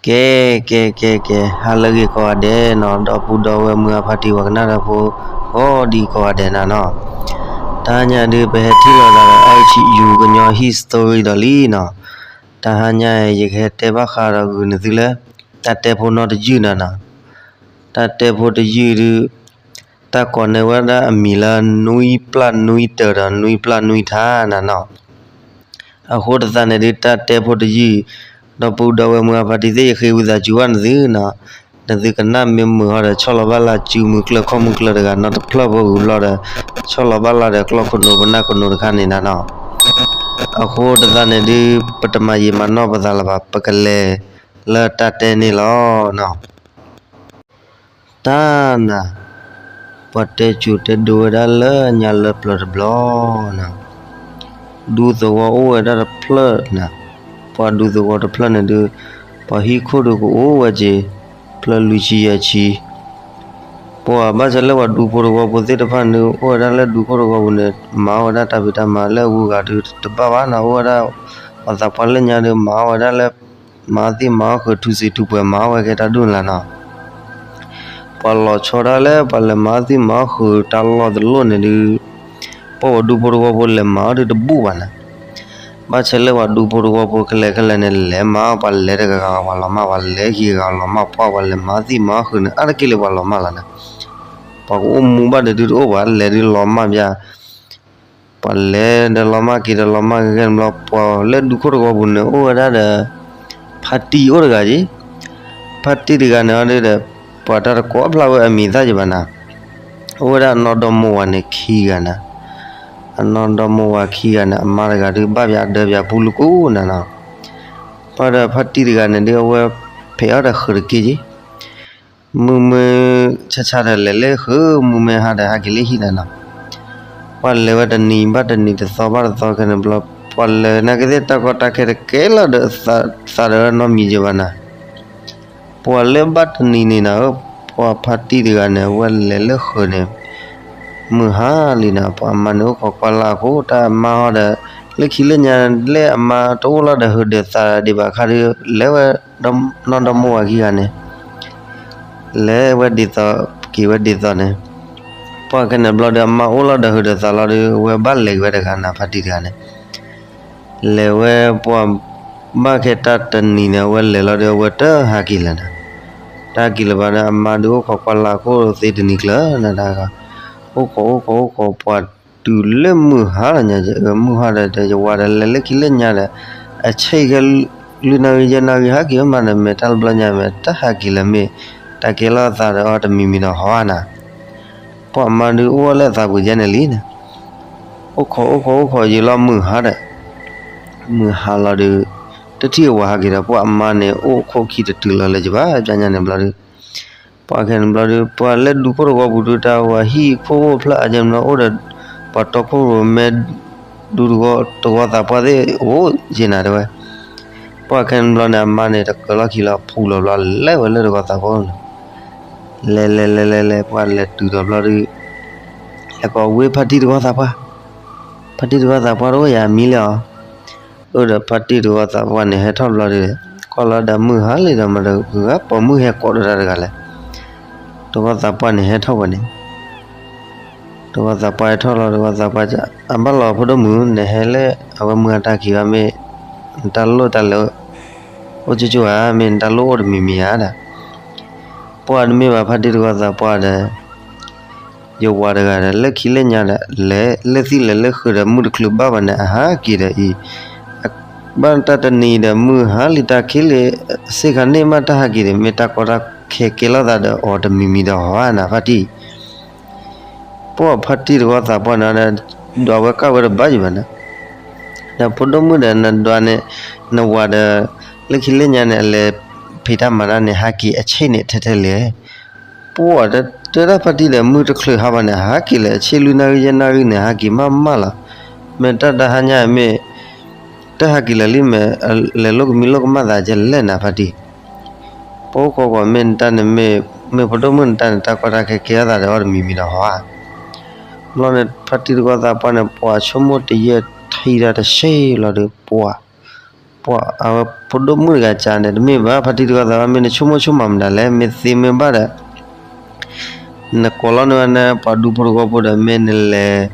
ကဲ ကဲ ကဲ ကဲ ဟါလၢအဂ့ၤကိးဂၤဒဲးနီၤ, ဒီပုၢ်ဒီဝဲၢ်မုၢ်အဖါတံၢ်ဝဲကနၣ်တၢ်ဖိ ကိးဒံကိးဂၤဒဲးနၤနီၤ. တဟါညါဒုး ပဟဲထံၣ်လိာ်သးဒီး H U ကညီ history ဒီးလံနီၤ. တဟါညါအံၤ ယကဟဲတဲဘၣ်ဃးဒီးဂုာ်န့ၢ်သုလၢ တၢ်တဲဖိနီတယုၢ်နၤနီၤ. တၢ်တဲဖိတယုၢ်ဒုး တၢ်ကိးန့ၢ်ဝဲဒၣ်အမံၤလၢ နွံပျၢ်နွံတၢၤဒီး နွံပျၢ်နွံထါနၤနီၤ. အဃိတသးန့ၣ်ဒုး တၢ်တဲဖိတယုၢ် ဒီပုၢ်ဒီဝဲၢ်မုၢ်အဖါတံၢ်သ့ၣ် ယဃ့ဝံသးစူၤဘၣ်နသုနီၤ. နသုကနၣ်မ့ၢ်မုာ်ဟီဒီး ဆီၣ်လီၤဘၣ်လၢ်စုမုၢ်ကျၢၢ်ခီၣ်မုၢ်ကျၢၢ်တဂၤနီတဖျၢၣ်ဖိဝံၤဘျီဒီး ဆီၣ်လီၤဘၣ်လၢ်ဒီးကျီၢ်ခိၣ်နူာ်ပနၢ်ခိၣ်နူာ်တခါန့ၣ်နၤနီၤ. အဃိတသးန့ၣ်ဒုး ပတမၤယံာ်မၤနီၢ်ပသးလၢၤဘၣ်, ပကလဲၤလၢတၢ်တဲန့ၣ်လီၤနီၤ. တၢ်နၤ, ပှၤတဲစိၤတဲဒိဝဲဒၣ်လၢညါလၢပျၢၤတဘျီနၤ, ဒူသဝီအိၣ်ဝဲဒၣ်တဖျၢၣ်နၤ, ပှၤဒူသဝီတဖျၢၣ်န့ၣ်ဒုး ပှၤဟံၣ်ခိၣ်ဒုးကအိၣ်ဝဲက့ၤ ဖျၢၣ်လွံၢ်ဆံယဲၢ်ဆံ ပှၤဘၣ်ဆၣ်လၢပှၤဒူဖိတဝီဖိသ့ၣ်တဖၣ်န့ၣ် အိၣ်ဝဲဒၣ်လၢဒူခိၣ်တဝီပူၤန့ၣ် မၤအီၣ်ဝဲဒၣ်တၢ်ဖံးတၢ်မၤလၢအဂုၤအဂၤဒုးတဘၣ်ဘၣ်နီၤ, အိၣ်ဝဲဒၣ် ပှၤသးပှၢ်လၢညါဒုး မၤအီၣ်ဝဲဒၣ်လၢ မၤအီၣ်သံၣ်မၤအီၣ်ဃုာ် ထူစံးထူပှဲၤ မၤအီၣ်ဝဲကဲတၢ်ဒူၣ်န့ၣ်လီၤနီၤ. ပှၤလီၤဆီဒၣ်လၢပှၤလဲၤမၤအီၣ်သံၣ်မၤအီၣ်ဃုာ်တၢ်လီၢ်တလီၢ်န့ၣ်ဒုး ပှၤဒူဖိတဝီဖိလဲၤမၤအီၣ်ဒုးတဘူၣ်ဘၣ်နၤ. ဘၣ်ဆၣ်လၢပှၤဒူဖိတဝီဖိခဲလၢာ်ခဲလၢာ်န့ၣ် လဲၤမၤအီၣ် ပှၤလဲၤတဂၤဂၤ ပှၤလီၤမၢ်, ပှၤလဲၤခံဂၤဂၤလီၤမၢ်, ပှၤ ပှၤလဲၤမၤအီၣ်သံၣ်မၤအီၣ်ဃုာ်န့ၣ် အါတက့ၢ်လၢပှၤလီၤမၢ်လီၤနၤ. ပှၤကအိၣ်မူဘၣ်ဒီးဒုးတအိၣ်ဘၣ်, လဲၤဒုးလီၤမၢ်ပျၢ် ပှၤလဲၤဒီးလီၤမၢ်က့ၤဒီးလီၤမၢ်က့ၤခဲန့ၣ်ဘျီ ပှၤလၢဒူခိၣ်တဝီပူၤန့ၣ် အိၣ်ဝဲဒၣ်ဒီး ဖါတံၢ်အိၣ်တဂၤက့ၤ, ဖါတံၢ်တဂၤန့ၣ်အီၤဒုးဒီး ပှၤတၢ်တကိးဖျါဝဲအမံၤသၣ်ယဘၣ်နၤ, အိၣ်ဝဲဒၣ်အနီၢ်ဒီမိၢ်ဝၤန့ၣ်ခံဂၤနၤ, အနီၢ်ဒီမိၢ်ဝၤခံဂၤန့ၣ် အမါတဂၤဒုးဘၣ်ပၠးဒၢပၠးပူလၢကိးနၤနီၤ, ပှၤဒီးဖါတံၢ်တဂၤန့ၣ်ဒုး အဝဲဖဲးအီၣ်ဒီးဃုာ်တက့ၢ်က့ၤ မုၢ်မ့ၢ်ဆါဆါဒီးလဲၤလၢဃုာ်, မုၢ်မ့ၢ်ဟါဒီးဟဲက့ၤလၢဟံၣ်နၤနီၤ. ပှၤလဲၤဝဲတနံၤဘၣ်တနံၤ တသီဘၣ်တသီခဲန့ၣ်ဘျီ, ပှၤလဲၤနာ်က့သ့ၣ်တၢ်ကီတၢ်ခဲတကဲလီၤဒီး သးဒီးနီတမံၤယဘၣ်နၤ. ပှၤလၢဘၣ်တနံၤန့ၣ်နၤဧၢ, ပှၤဖါတံၢ်တဂၤန့ၣ် အဝဲလဲၤလၢဃုာ်န့ၣ် မုၢ်ဟါလံနၤ, ပှၤအမါန့ၣ်အိၣ်ခိးကွၢ်လၢ်အဃိ တၢ်အမါဟီဒီး လၢခံလၢညါလၢအမါတအိၣ်လီၤဒီးဟုာ်ဒီးသးဒံးဘၣ်ခါဒီး လဲၤဝဲနီၢ်ဒီမိၢ်ဝၤခံဂၤန့ၣ် လဲၤဝဲဒ်သိး က့ၤဝဲဒ်သိးန့ၣ်, ပှၤခဲန့ၣ်ဘျီဒီး အမါအိၣ်လီၤဒီးဟုာ်ဒီးသးလီၤဒီး အဝဲဘၣ်လဲၤက့ၤဝဲတဂၤနၤဖါတံၢ်တဂၤန့ၣ်, လဲၤဝဲပှၤဘၣ်ခဲတၢ်တနံၤန့ၣ် အဝဲလဲၤလီၤဒီး အဝဲတဟးက့ၤလၢၤနၤ, တဟးက့ၤလၢၤဘၣ်ဒီး အမါဒုးအိၣ်ခိးကွၢ်လၢ်အခိၣ်သ့တနံၤကျၢၤနၤတၢ်ဂီၤ, အိၣ်ခိးအိၣ်ခိးအိၣ်ခိးပှၤတုၤလၢမုၢ်ဟါလီၤညါ မုၢ်ဟါဒီး ယဝၤဒီးလဲၤလၢခံလၢညါဒီး အဆဲးယဲၢ် လွံၢ်နၣ်ရံၣ်ယဲၢ်နၣ်ရံၣ်ဟဲက့ၤမးဒီး မ့ၢ်တၢ်လၢဘျီညါမ့ၢ် တဟးက့ၤလၢၤမ့ၢ် တၢ်ကဲလီၤသးဒီးအီၤတမံၤမံၤဒီးဟီဧါနၤ, ပှၤအမါဒုးအိၣ်လၢအသးပူၤယဲန့ၣ်လံန့ၣ်, အိၣ်ခိးအိၣ်ခိးအိၣ်ခိးယံာ်လီၤမုၢ်ဟါဒီး မုၢ်ဟါလီၤဒီး တထံၣ်အဝၤဟးက့ၤဒီး ပှၤအမါန့ၣ် အိၣ်ခိးခံတတုၤလီၤလၢၤဘၣ် ပျၢ်ညါန့ၣ်ဘျီဒီး ပှၤခဲန့ၣ်ဘျီဒီး ပှၤလၢဒူခိၣ်တဝီပူၤဒုး တၢ်ဝၤဟံၣ်ခိၣ်အိၣ်ဖျၢၣ်အါယဲၢ်မနီၤ အိၣ်ဒီး ပှၤတီခိၣ်ရိၣ်မဲ ဒူတဝီသးပှၢ်သ့ၣ်အိၣ်ယဲၢ်နၤတဲဝဲ, ပှၤခဲန့ၣ်ဘျီန့ၣ် အမါန့ၣ် တကၢၤလီၢ်ခံလီၤ ဖူလီၤဘျီ လဲၤဝဲလၢတဝီသးပှၢ်န့ၣ်, လဲၤလဲၤလဲၤလဲၤလဲၤ ပှၤလဲၤတုၤဒီးဘျီဒီး လဲၤကိးဝ့ၢ်ဖါတံၢ်တဝီသးပှၢ်, ဖါတံၢ်တဝီသးပှၢ်တအိၣ်ယၤအမံၤလၢအီၤ, အိၣ်ဒီးဖါတံၢ်တဝီသးပှၢ်န့ၣ် ဟဲထီၣ်ဘျီဒီး ကွၢ်လီၤဒီးမုၢ်ဟါလံဒီး မတဂၤပိာ်မုၣ်ဟဲကိးဒီးတၢ်တဂၤလဲၣ်, တဝီသးပှၢ်န့ၣ် ဟဲထီၣ်ဝဲန့ၣ် တဝီသးပှၢ်ဟဲထီၣ်လီၤ တဝီသးပှၢ် အဘၣ်လီၤဖိဒိၣ်မုၣ် နဟဲလၢအဝဲမုၢ်အတၢ်ခံဘၣ်မ့ၢ် နတၢ်လိၣ်တၢ်လဲၤ အိၣ်ကၠိကၠိဧါ မ့ၢ်နတၢ်လိၣ်အိၣ်တမံၤမံၤဧါဒီး ပှၤတမ့ၢ်ဘၣ်ဖါတံၢ်တဝီသးပှၢ်ဒီး ယဝၤတဂၤဒီး လၢခံလၢညါဒီး လဲၤလၢသံၣ်လဲၤလၢဃုာ်ဒီးမုၢ်တချုးဘၣ်ဘၣ်န့ၣ် အဟးက့ၤဒီးအံၤ ဘၣ်တၢ်တနံၤဒီးမုၢ်ဟါလံတၢ်ခံလံ စ့ၢ်ခါန့ၣ်မးတၢ်ဟးက့ၤဒီး မ့ၢ်တၢ်ကီတၢ်ခဲကဲလီၤသးဒီးအီၤတမံၤမံၤဒီးဟီဧါနၤဖါတံၢ်, ပှၤဖါတံၢ်တဝီသးပှၢ်န့ၣ်ဒီး ဒွးဝဲကၢ်ဝဲတဘၣ်ယံၤဘၣ်န့ၣ်, ဒီးဖိဒိၣ်မုၣ်ဒီးနဒွးန့ၣ် နဝၤဒီး လၢခံလၢညါန့ၣ် အလဲၤဖံးတၢ်မၤတၢ်န့ၣ် ဟးက့ၤအဆ့ၣ်န့ၣ်ထဲထဲလဲၣ်, ပှၤတဲဒၣ်ဖါတံၢ်ဒီး မုၢ်တချုးဟါဘၣ်န့ၣ် ဟးက့ၤလၢအဆ့ၣ်လွံၢ်နၣ်ရံၣ်ယဲၢ်နၣ်ရံၣ်န့ၣ် ဟးက့ၤမးမးလီၤ, မ့ၢ်တၢ်တဟါညါမ့ၢ် တဟးက့ၤလၢာ်လံမ့ၢ် လဲၤလိာ်ကမံလိာ်ကမၣ်သးကလဲၣ်နၤဖါတံၢ်, ပအိၣ်ခိးကွၢ်မ့ၢ်နတၢ်န့ၣ်မ့ၢ် မ့ၢ်ဖိဒိၣ်မုၣ်နတၢ်န့ၣ် တၢ်ကီတၢ်ခဲကဲထီၣ်သးဒီးအီၤတမံၤမံၤဒီးဟီဧါ, ဘျီန့ၣ် ဖါတံၢ်တဝီသးပှၢ်န့ၣ် ပှၤဆိကမိၣ်တယဲၢ်ထံၣ်တၢ်တဆ့လီၤဒီး ပှၤ ပှၤအဝဲဖိဒိၣ်မုၣ်တဂၤကန့ၣ် တမ့ၢ်ဘၣ် ဖါတံၢ်တဂီၢ်သးပှၢ် မ့ၢ်နဆိကမိၣ်ဆိကမးမတၤလဲၣ် မ့ၢ်သ့မ့ၢ်ဘၣ်ဒီး နကိးလီၤန့ၢ်ဝဲန့ၣ် ပှၤဒူဖိတဝီဖိဒီး မ့ၢ်နလဲၤ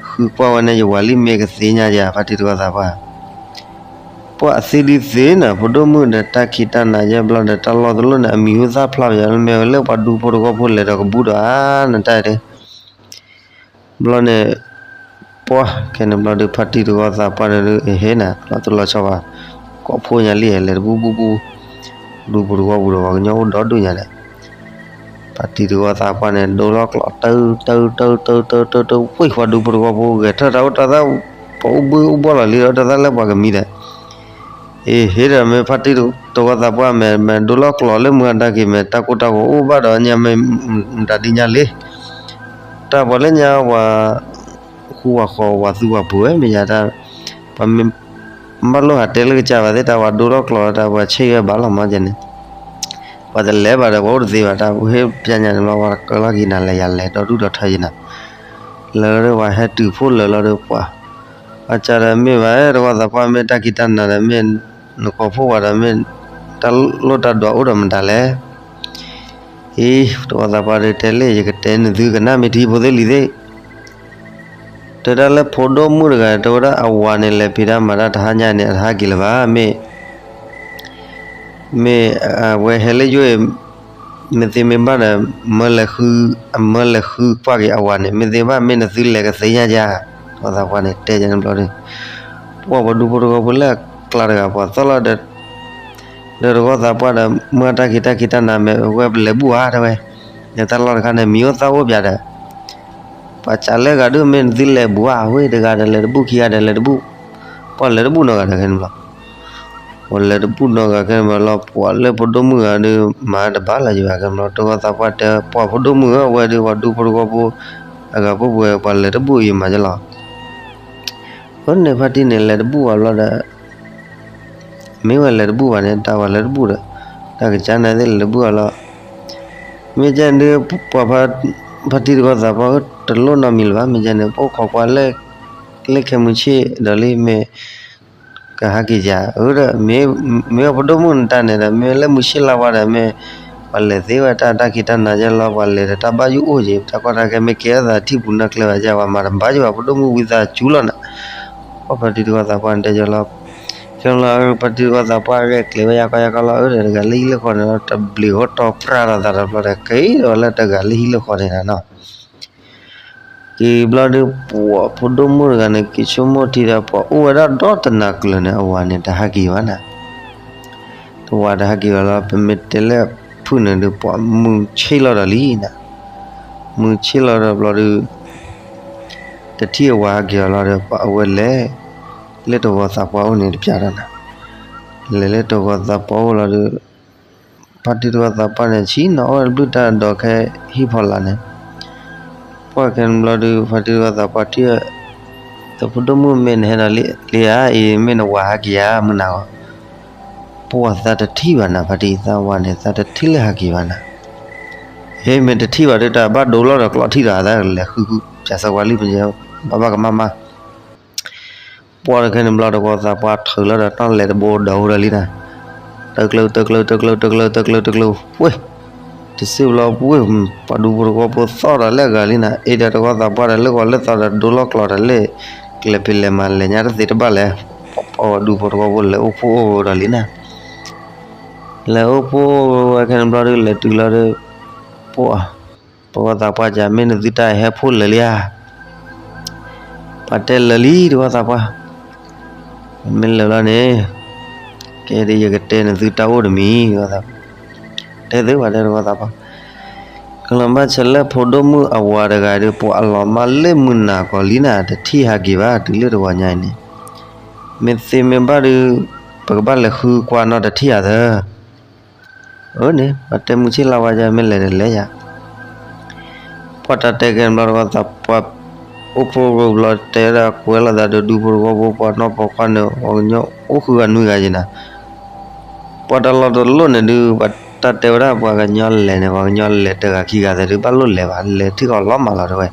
ဃုကွၢ်ဝဲန့ၣ် ယဝၤလံ မ့ၢ်ကသ့ၣ်ညါယၤ ဖါတံၢ်တဂီၢ်သးပှၢ်. ပှၤအသ့ဒုးသ့ၣ်န့ၣ် ဖိဒိၣ်မုၣ်ဒီးတၢ်ခံးတၢ်နၤယဲၢ်ဘျီဒီး တၢ်လီၢ်တလီၢ်န့ၣ် အမံၤဟူသၣ်ဖျါပယီၤ မ့ၢ်ဝဲလၢပှၤဒူဖိတဝီဖိလဲၤဒီးကဘူးဒီးဧါ နတၢ်အံၤ ဘျီန့ၣ် ပှၤခဲန့ၣ်ဘျီဒီး ဖါတံၢ်တဂီၢ်သးပှၢ်န့ၣ်ဒုး အဟ့ၣ်နၤ လီၤသူၣ်လီၤဆီဘၣ်, ကိးဖိညါလံ လဲၤတဘူၣ်ဘူၣ်ဘူၣ်, ဒူဖိတဝီပူၤဒီး ပှၤကညီအိၣ်ဒီဒူၣ်ညါန့ၣ်, ဖါတံၢ်တဂီၢ်သးပှၢ်န့ၣ် ဒိလီၤကျိာ်တၢတၢတၢတၢတၢတၢတၢတၢ, ဝ့ၢ်ပှၤဒူဖိတဝီဖိ ဂဲၤထၢၣ်တၢ်အိၣ်တၢ်သး, ပှၤအိၣ်ဘှံးအိၣ်ဘှီၣ်လီၤလံဒီး တၢ်သးလၢပှၤကမံဒီး အ့ ဟ့ၣ်ဒီးမ့ၢ်ဖါတံၢ်တဂီၢ်သးပှၢ် မ့ၢ်မ့ၢ်ဒိလီၤကျိာ်လၢမုၢ်အတၢ်က့ၤ မ့ၢ်တၢ်ကိၢ်တၢ်ဂီၤအိၣ်ဘၣ်ဒီးညါ မ့ၢ်မတၤဒ်ညါလံ, တၢ်ပှၤလၢညါပှၤ ဃူဝၤဃီၤဝၤသူဝၤပူၤဝဲ မ့ၢ်ယၤတၢ်, ပှၤမ့ၢ် ဘၣ်လိၣ်ဟးတဲလၢကစၢ်ဘၣ်သ့ၣ် တၢ်ပှၤဒိလီၤကျိာ်တၢ် ပှၤဆ့ၣ်ဝဲဘၣ်လီၤမးကဲန့ၣ်, ပှၤတလဲၤဘၣ်ဒီး ပှၤအိၣ်တသ့ဘၣ် တၢ်ဟ့ၣ်ပျဲညါန့ၣ်ဘျီ ပှၤကကၢလီၤက့ၤနၤ လဲၤယၤလဲၤဒီဒူၣ်ဒီထၢက့ၤနၤ, လၢပှၤဟဲတုၤဖိလၢာ်လီၤဒီးပှၤ, အကၢ်ဒီးမ့ၢ်ဘၣ် တဂီၢ်သးပှၢ် မ့ၢ်တၢ်ခံးတၢ်နၤဒီး မ့ၢ်နကိးဖှိၣ်ဝဲဒီး မ့ၢ်တၢ်လိၣ်တၢ်ဒွးအိၣ်ဒီးမတၤလဲၣ် အံၤ တဂီၢ်သးပှၢ်ဒီးတဲလံ ယကတဲနသုကနၣ်မ့ၢ်ထံဖိသ့ၣ်လံၤသ့ၣ်, တဲဒၣ်လၢဖိဒိၣ်မုၣ်တဂၤ တဲဝဲဒၣ်အဝၤန့ၣ် လဲၤဖံးတၢ်မၤတၢ်တဟါညါန့ၣ် အတဟးက့ၤလၢၤဘၣ် မ့ၢ် မ့ၢ်အဝဲဟဲလၢယိၣ်အံၤ မ့ၢ်သ့မ့ၢ်ဘၣ်ဒီး မၢလဲၤဃု အမၢလဲၤဃုကွၢ်က့ၤအဝၤန့ၣ် မ့ၢ်သ့ဘၣ် မ့ၢ်နသုလဲၤကသ့ညါယၤ, တဂီၢ်သးပှၢ်န့ၣ် တဲယၤန့ၣ်ဘျီဒီး ပှၤပှၤဒူဖိတဝီဖိလၢအကျါတဂၤ ပှၤသီၣ်လီၤဒီး ဒီးတဂီၢ်သးပှၢ်ဒီး မုၢ်အတၢ်ခံးတၢ်ခံးတၢ်နၤ မ့ၢ်ဝဲပလဲၤဘူၣ်ဧါ တဲဝဲ, ယတၢ်လီၢ်တခါန့ၣ် မံၤအိၣ်သၣ်အိၣ်ပၠးဒီး ပှၤကးလၢဂၤဒုး မ့ၢ်နသုလဲၤဘူၣ်ဧါ ဝ့ၢ်တဂၤဒီးလဲၤတဘူၣ် ခံဂၤဒီးလဲၤတဘူၣ်, ပှၤလဲၤတဘူၣ်နီတဂၤခဲန့ၣ်ဘျီ, ပှၤလဲၤတဘူၣ်နီတဂၤခဲန့ၣ်ဘျီလီၤ ပှၤလၢဖိဒိၣ်မုၣ်ဂၤဒုး မၤတဘၣ်လၢၤယဘၣ်ခဲန့ၣ်ဘျီ တဂီၢ်သးပှၢ်တဲ ပှၤဖိဒိၣ်မုၣ်ဧၢ အဝဲဒုး ပှၤဒူဖိတဝီဖိ အဂၤဖိပှဲၤ ပှၤလဲၤတဘူၣ်အံၤမၤကလီၤ အန့ၣ်ဖါတံၢ်န့ၣ် လဲၤတဘူၣ်ဘၣ်ဘျီဒီး မ့ၢ်ဝဲလဲၤတဘူၣ်ဘၣ်န့ၣ် တၢ်ဝဲလဲၤတဘူၣ်ဒီး တၢ်ကစၢ်န့ၣ်သ့ၣ်လဲၤတဘူၣ်ဘၣ်လီၤ. မ့ၢ်ကဲန့ၣ်ဒုး ပှၤဖါတံၢ်တဂီၢ်သးပှၢ်ဧၢ တလိၣ်နီတမံၤလၢၤဘၣ် မ့ၢ်ကဲန့ၣ် ပအိၣ်ခိးကွၢ်လၢ လၢခဲမုၢ်ဆ့ၣ်ဒီးလံ မ့ၢ် ကဟးက့ၤယၤ အၢဒီး မ့ၢ်ဝဲဖိဒိၣ်မုၣ်နတၢ်န့ၣ်ဒီး မ့ၢ်လၢမုၢ်ဆ့ၣ်လါဝါဒီး မ့ၢ် ပှၤလဲၤသ့ဝဲတၢ်တၢ်ခံးတၢ်နၤယဲလီၤ ပှၤလဲၤဒီးတၢ်ဘၣ်ယိၣ်အိၣ်က့ၤ တၢ်ကီတၢ်ခဲ မ့ၢ်ကဲထီၣ်သးထံၣ်ပူၤနၢ်ကျဲဘၣ်ယဲ ပှၤမၤတဘၣ်ယိၣ်ဘၣ် ဖိဒိၣ်မုၣ်ဝံသးစူၤလီၤနၤ, ပှၤဖါတံၢ်တဂီၢ်သးပှၢ်န့ၣ်တဲယလီၤ, ခဲလီၤ ဖါတံၢ်တဂီၢ်သးပှၢ်ဂဲၤကျဲၤဝဲယါကီယါကီလီၤ အၢဒီးတဂၤလၢဟံၣ်လၢဃီန့ၣ်လီၤ တဘျံးဃီတီၤပြၢ်လီၤသးဒီးဘျီဒီး က့ၤဒီးလၢတဂၤလၢဟံၣ်လၢဃီန့ၣ်နၤနီၤ က့ၤဘျီဒုး ပှၤဖိဒိၣ်မုၣ်တဂၤန့ၣ် က့ၤဆိကမိၣ်ထံဒီး ပှၤအိၣ်ဝဲဒၣ်ဒီတနၤကျၢၤန့ၣ် အဝၤန့ၣ် တဟးက့ၤဘၣ်နၤ, တဝၤတဟးက့ၤဘၣ်လီၤ ပမ့ၢ်တဲလၢဖုၣ်န့ၣ်ဒုး ပှၤမုၢ်ဆ့ၣ်လီၤဒီးလံနၤ, မုၢ်ဆ့ၣ်လီၤဒီးဘျီဒုး တထံၣ်အဝၤဟးက့ၤအီၤလီၤဒီး ပှၤအဝဲလဲၤ လၢတဂီၤသးပှၢ်အိၣ်န့ၣ်တပျၢ်ဒီးနၤ, လဲၤလၢတဂီၤသးပှၢ်အိၣ်လီၤဒုး ဖါတံၢ်တဂီၤသးပှၢ်န့ၣ် ဆံးနီၤအီၣ်ဝဲတဘျုးတၢ်ဒီးခဲဟံၣ်ဖီလာ်န့ၣ်, ပှၤခဲန့ၣ်ဘျီဒုး ဖါတံၢ်တဂီၤသးပှၢ်ထံၣ်ဝဲ, တဖိဒိၣ်မုၣ်မ့ၢ်နဟဲဒီးလံဧါအံၤ မ့ၢ်နဝၤဟးက့ၤဧါ မုၢ်နၤဂီၤ, ပှၤသးတထံၣ်ဘၣ်နၤ ဖါတံၢ်သးဝၤန့ၣ် သးတထံၣ်လၢဟးက့ၤဘၣ်နၤ, ဟ့ၣ်မ့ၢ်တထံၣ်ဘၣ်ဒုး တၢ်ဘၣ်ဒိလီၤဒီးကျီထံၣ်ဒီး သးလဲၤဃုဃုပၠးသးဝၤလံပယီၤ ဘၣ်ဘၣ်ကမၣ်မၣ် ပှၤတခဲန့ၣ်ဘျီတဂီၤသးပှၢ်ထုးလီၤဒီး တၢ်လဲၤတဘိဒီးဟူဒီးလံနၤ, တကျုးတကျုးတကျုးတကျုးတကျုးတကျုး, ဝ့ၢ်, တစ့ၢ်ဘျီဝ့ၢ်, ပှၤဒူဖိတဝီဖိသီၣ်ဒီးလၢအဂၤလံနၤ, အ့ဒီးတဂီၤသးပှၢ်ဒီးလၢဂီၤလၢသီဒီးဒိလီၤကျိာ်ဒီးလၢ ကျဲၤဖံးလဲၤမၤလဲၤညါတသ့တဘၣ်လဲၣ်, ပှၤဒူဖိတဝီဖိလဲၤအိၣ်ဖှိၣ်အိၣ်ဒီးလံနၤ, လဲၤအိၣ်ဖှိၣ်ဝဲခဲန့ၣ်ဘျီဒုး လဲၤတုၤလီၤဒီး ပှၤ တဂီၤသးပှၢ်က မ့ၢ်နသုတၢ်ဟဲဖှိၣ်လၢာ်လံဧါ, ပှၤတဲလၢာ်လံတဂီၤသးပှၢ်, မ့ၢ်လၢာ်လီၤန့ၣ်, ကဲဒ်ယကတဲနသုတၢ်အိၣ်တမံၤ, တဲသုပှၤတဲတဂီၤသးပှၢ်, ကလီၤဘၣ်ဆၣ်လၢဖိဒိၣ်မုၣ်အဝၤတဂၤဒီး ပှၤအလီၤမၢ်လၢမုၢ်နၤကီၤလံနၤ တထံၣ်ဟးက့ၤဘၣ် တုၤလၢတဂီၤညါအံၤန့ၣ်, မ့ၢ်သ့မ့ၢ်ဘၣ်ဒုး ပကဘၣ်လဲၤဃုကွၢ်နီတထံၣ်ဧါသၢ အၢန့ၣ် ပှၤတဲမုၢ်ဆ့ၣ်လါဝါယါ မ့ၢ်လဲၤဒီးလဲၤယၤ, ပှၤတၢ်တဲကဲန့ၣ်ဘျီတဂီၤသးပှၢ် အိၣ်ဖှိၣ်ရိၤဘျီတဲဒၣ်ကွဲးလိာ်သးဒီးဒူဖိတဝီဖိ ပှၤနီၢ်ပိာ်ခွါန့ၣ် ပှၤကညီအိၣ်ဃုဂၤနွံဂၤယံၤနၤ, ပှၤတၢ်လီၢ်တလီၢ်န့ၣ်ဒုး ပှၤတၢ်တဲဝဲဒၣ်ပှၤကညီလဲၤန့ၣ် ပှၤကညီလဲၤတဂၤခံဂၤသ့ၣ်ဒုး ဘၣ်လိၣ်လဲၤဘၣ် လဲၤထံၣ်ကီးလီၤမၢ်လီၤတဲဝဲ,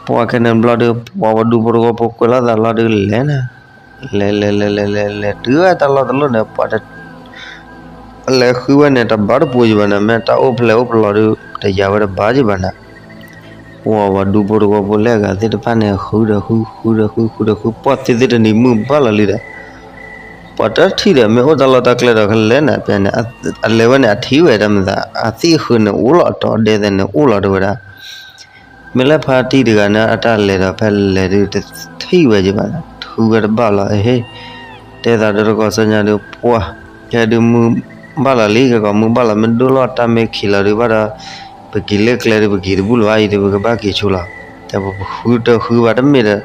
ပှၤခဲန့ၣ်ဘျီဒုး ပှၤဝဲဒူဖိတဝီဖိကွဲးလိာ်သးလီၤဒုးလဲၤနၤ, လဲၤလဲၤလဲၤလဲၤလဲၤလဲၤတုၤဝဲတၢ်လီၢ်တလီၢ်န့ၣ် ပှၤတ လဲၤဃုဝဲန့ၣ် တဘၣ်တပူၤယဘၣ်နၤ, မ့ၢ်တၢ်အိၣ်ဖျဲၣ်အိၣ်ပလီၢ်ဒီး တယာ်ဝဲတဘၣ်ယဘၣ်နၤ. ပှၤဝဲဒူဖိတဝီဖိလၢအဂၤသ့ၣ်တဖၣ်န့ၣ် ဃုဒီးဃု ဃုဒီးဃု ဃုဒီးဃု ပှၢ်သ့သ့ၣ်တနံၤမုၢ်ဘၣ်လီၤလံဒီး ပှၤတထံၣ်ဒီး မ့ၢ်အိၣ်တၢ်လီၢ်တၢ်ကျဲဒီး ကလဲၤနၤပျဲန့ၣ် အလဲၤဝဲန့ၣ် အထံၣ်ဝဲတၢ်မသး အသ့ၣ်ဃုာ်န့ၣ်အိၣ်လီၤ အတီၤဒဲသဲးန့ၣ်အိၣ်လီၤတဲဝဲဒၣ် မ့ၢ်လၢဖါတံၢ်တဂၤန့ၣ် အတၢ်လဲၤဒီး ဖဲလဲၤဒုးတထံၣ်ဝဲယဘၣ်နၤ, ထုဝဲတဘၣ်လီၤ အဟ့ၣ် တဲသးဒီးတကိးဆၢညါဒီး ပှၢ် ကဲဒုးမုၢ်ဘၣ်လီၤလံ ကဲကီးမုၢ်ဘၣ်လီၤ မ့ၢ်ဒိၣ်လီၤတၢ်မ့ၢ်ခံးလီၤဒုးဘၣ်ဒီး ပက့ၤလၢကျဲဒုး ပက့ၤတဘူၣ်လၢၤဘၣ်အံၤဒီး ပကဘၣ်က့ၤဆူလီၤ. တဲပဃုတဃုဘၣ်တမ့ၢ်ဒီး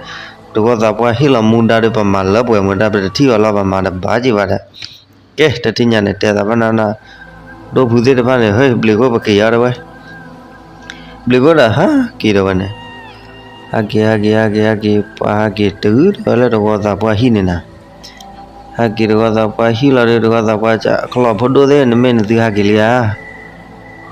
တဂီၢ်သးပှၢ်ဟ့ၣ်လီၤမူဒါဒီး ပမၤလၢပှဲၤမူဒါ ပတထံၣ်အီၤလီၤ ပမၤတဘၣ်က့ၤဘၣ်ဒီး ကဲ တထံၣ်ညါန့ၣ် တဲသးဘၣ်နၤနၤ, ဒိၣ်ဖုသ့ၣ်တဖၣ်န့ၣ် ဟ့ၣ် ဘျံးခိၣ် ပက့ၤယီၤတဲဝဲ, ဘျံးခိၣ်ဒီး ဟးက့ၤဒီးဝဲန့ၣ်, ဟးက့ၤ ဟးက့ၤ ဟးက့ၤ ဟးက့ၤ ပှၤဟးက့ၤတုၤဒီးလၢတဂီၢ်သးပှၢ်ဟံၣ်န့ၣ်နၤ, ဟးက့ၤတဂီၢ်သးပှၢ်ဟံၣ်လီၤဒီး တဂီၢ်သးပှၢ် ကလီၤဖိဒိၣ်သ့ၣ် နမ့ၢ်နသုဟးက့ၤလံဧါ,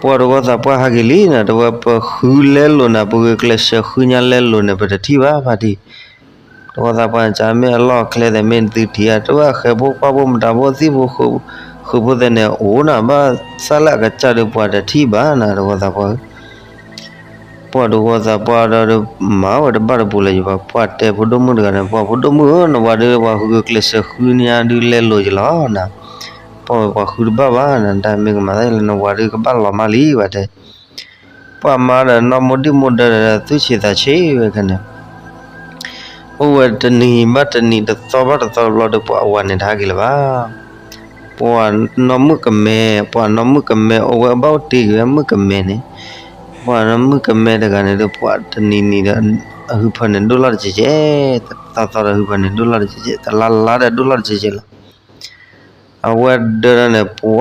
ပှၤတဂီၢ်သးပှၢ်ဟးက့ၤလံနၤ တဲဝဲ ပဃုလဲလိာ်နၤ ပဂုာ်ကျဲးစၢးဃုညါလဲလိာ်န့ၣ် ပတထံၣ်ဘၣ်ဖါတံၢ် တဂီၢ်သးပှၢ်န့ၣ် ကမ့ၢ်အလီၢ်အကျဲသဲး မ့ၢ်နသုထံၣ်ဧါ တဲဝဲ အဃဲၤဖိခွါဖိ မတၤဖိသံၣ်ဖိ ဃုာ်ဖိသဲးန့ၣ် အိၣ်နၤဘၣ် သးလၢအကစၢ်ဒီး ပှၤတထံၣ်ဘၣ်နၤ တဂီၢ်သးပှၢ်ဧၢ, ပှၤတဂီၢ်သးပှၢ်ဒီး မၤဝဲတဘၣ်တပူၤလၢၤယဘၣ် ပှၤတဲဖိဒိၣ်မုၣ်တဂၤန့ၣ် ပှၤဖိဒိၣ်မုၣ်ဧၢ နဝၤဒုး ပှၤဃုာ်ကျဲးစၢးဃုညါဒုးလဲလိာ်ယလီၤနၤ, ပှၤဝဲပှၤဃုတဘၣ်ဘၣ်နၤ တၢ်မ့ၢ်ကမၤသးလၢနဝၤဒုးကဘၣ်လီၤမၢ်လံဘၣ်တဲ ပှၤမါဒီးနီၢ်မိၢ်ဒံၣ်မိၢ်ဒၢဒီး သူၣ်ဆံးသးဆံးဝဲခဲန့ၣ်, အိၣ်ဝဲတနံၤဘၣ်တနံၤ တသီဘၣ်တသီတဘျီဒီး ပှၤအဝၤန့ၣ်တဟးက့ၤလၢၤဘၣ်. ပှၤနီၢ်မုၣ်ကမဲ ပှၤနီၢ်မုၣ်ကမဲ အိၣ်ဝဲအဘၣ်အိၣ်တ့ၢ်က့ၤဝဲမုၣ်ကမဲန့ၣ်, ပှၤနီၢ်မုၣ်ကမဲတဂၤန့ၣ်ဒီး ပှၤတနံၤနံၤဒီး အဟုဖၢန့ၣ်ဒိၣ်လီၢ်တကဲးကဲး, တသီသီဒီး အဟုဖၢန့ၣ်ဒိၣ်လီၢ်တကဲးကဲး, တလါလါဒီးဒိၣ်လီၢ်တကဲးကဲးလီၤ. အဝဲဒၢန့ၣ် ပှၤ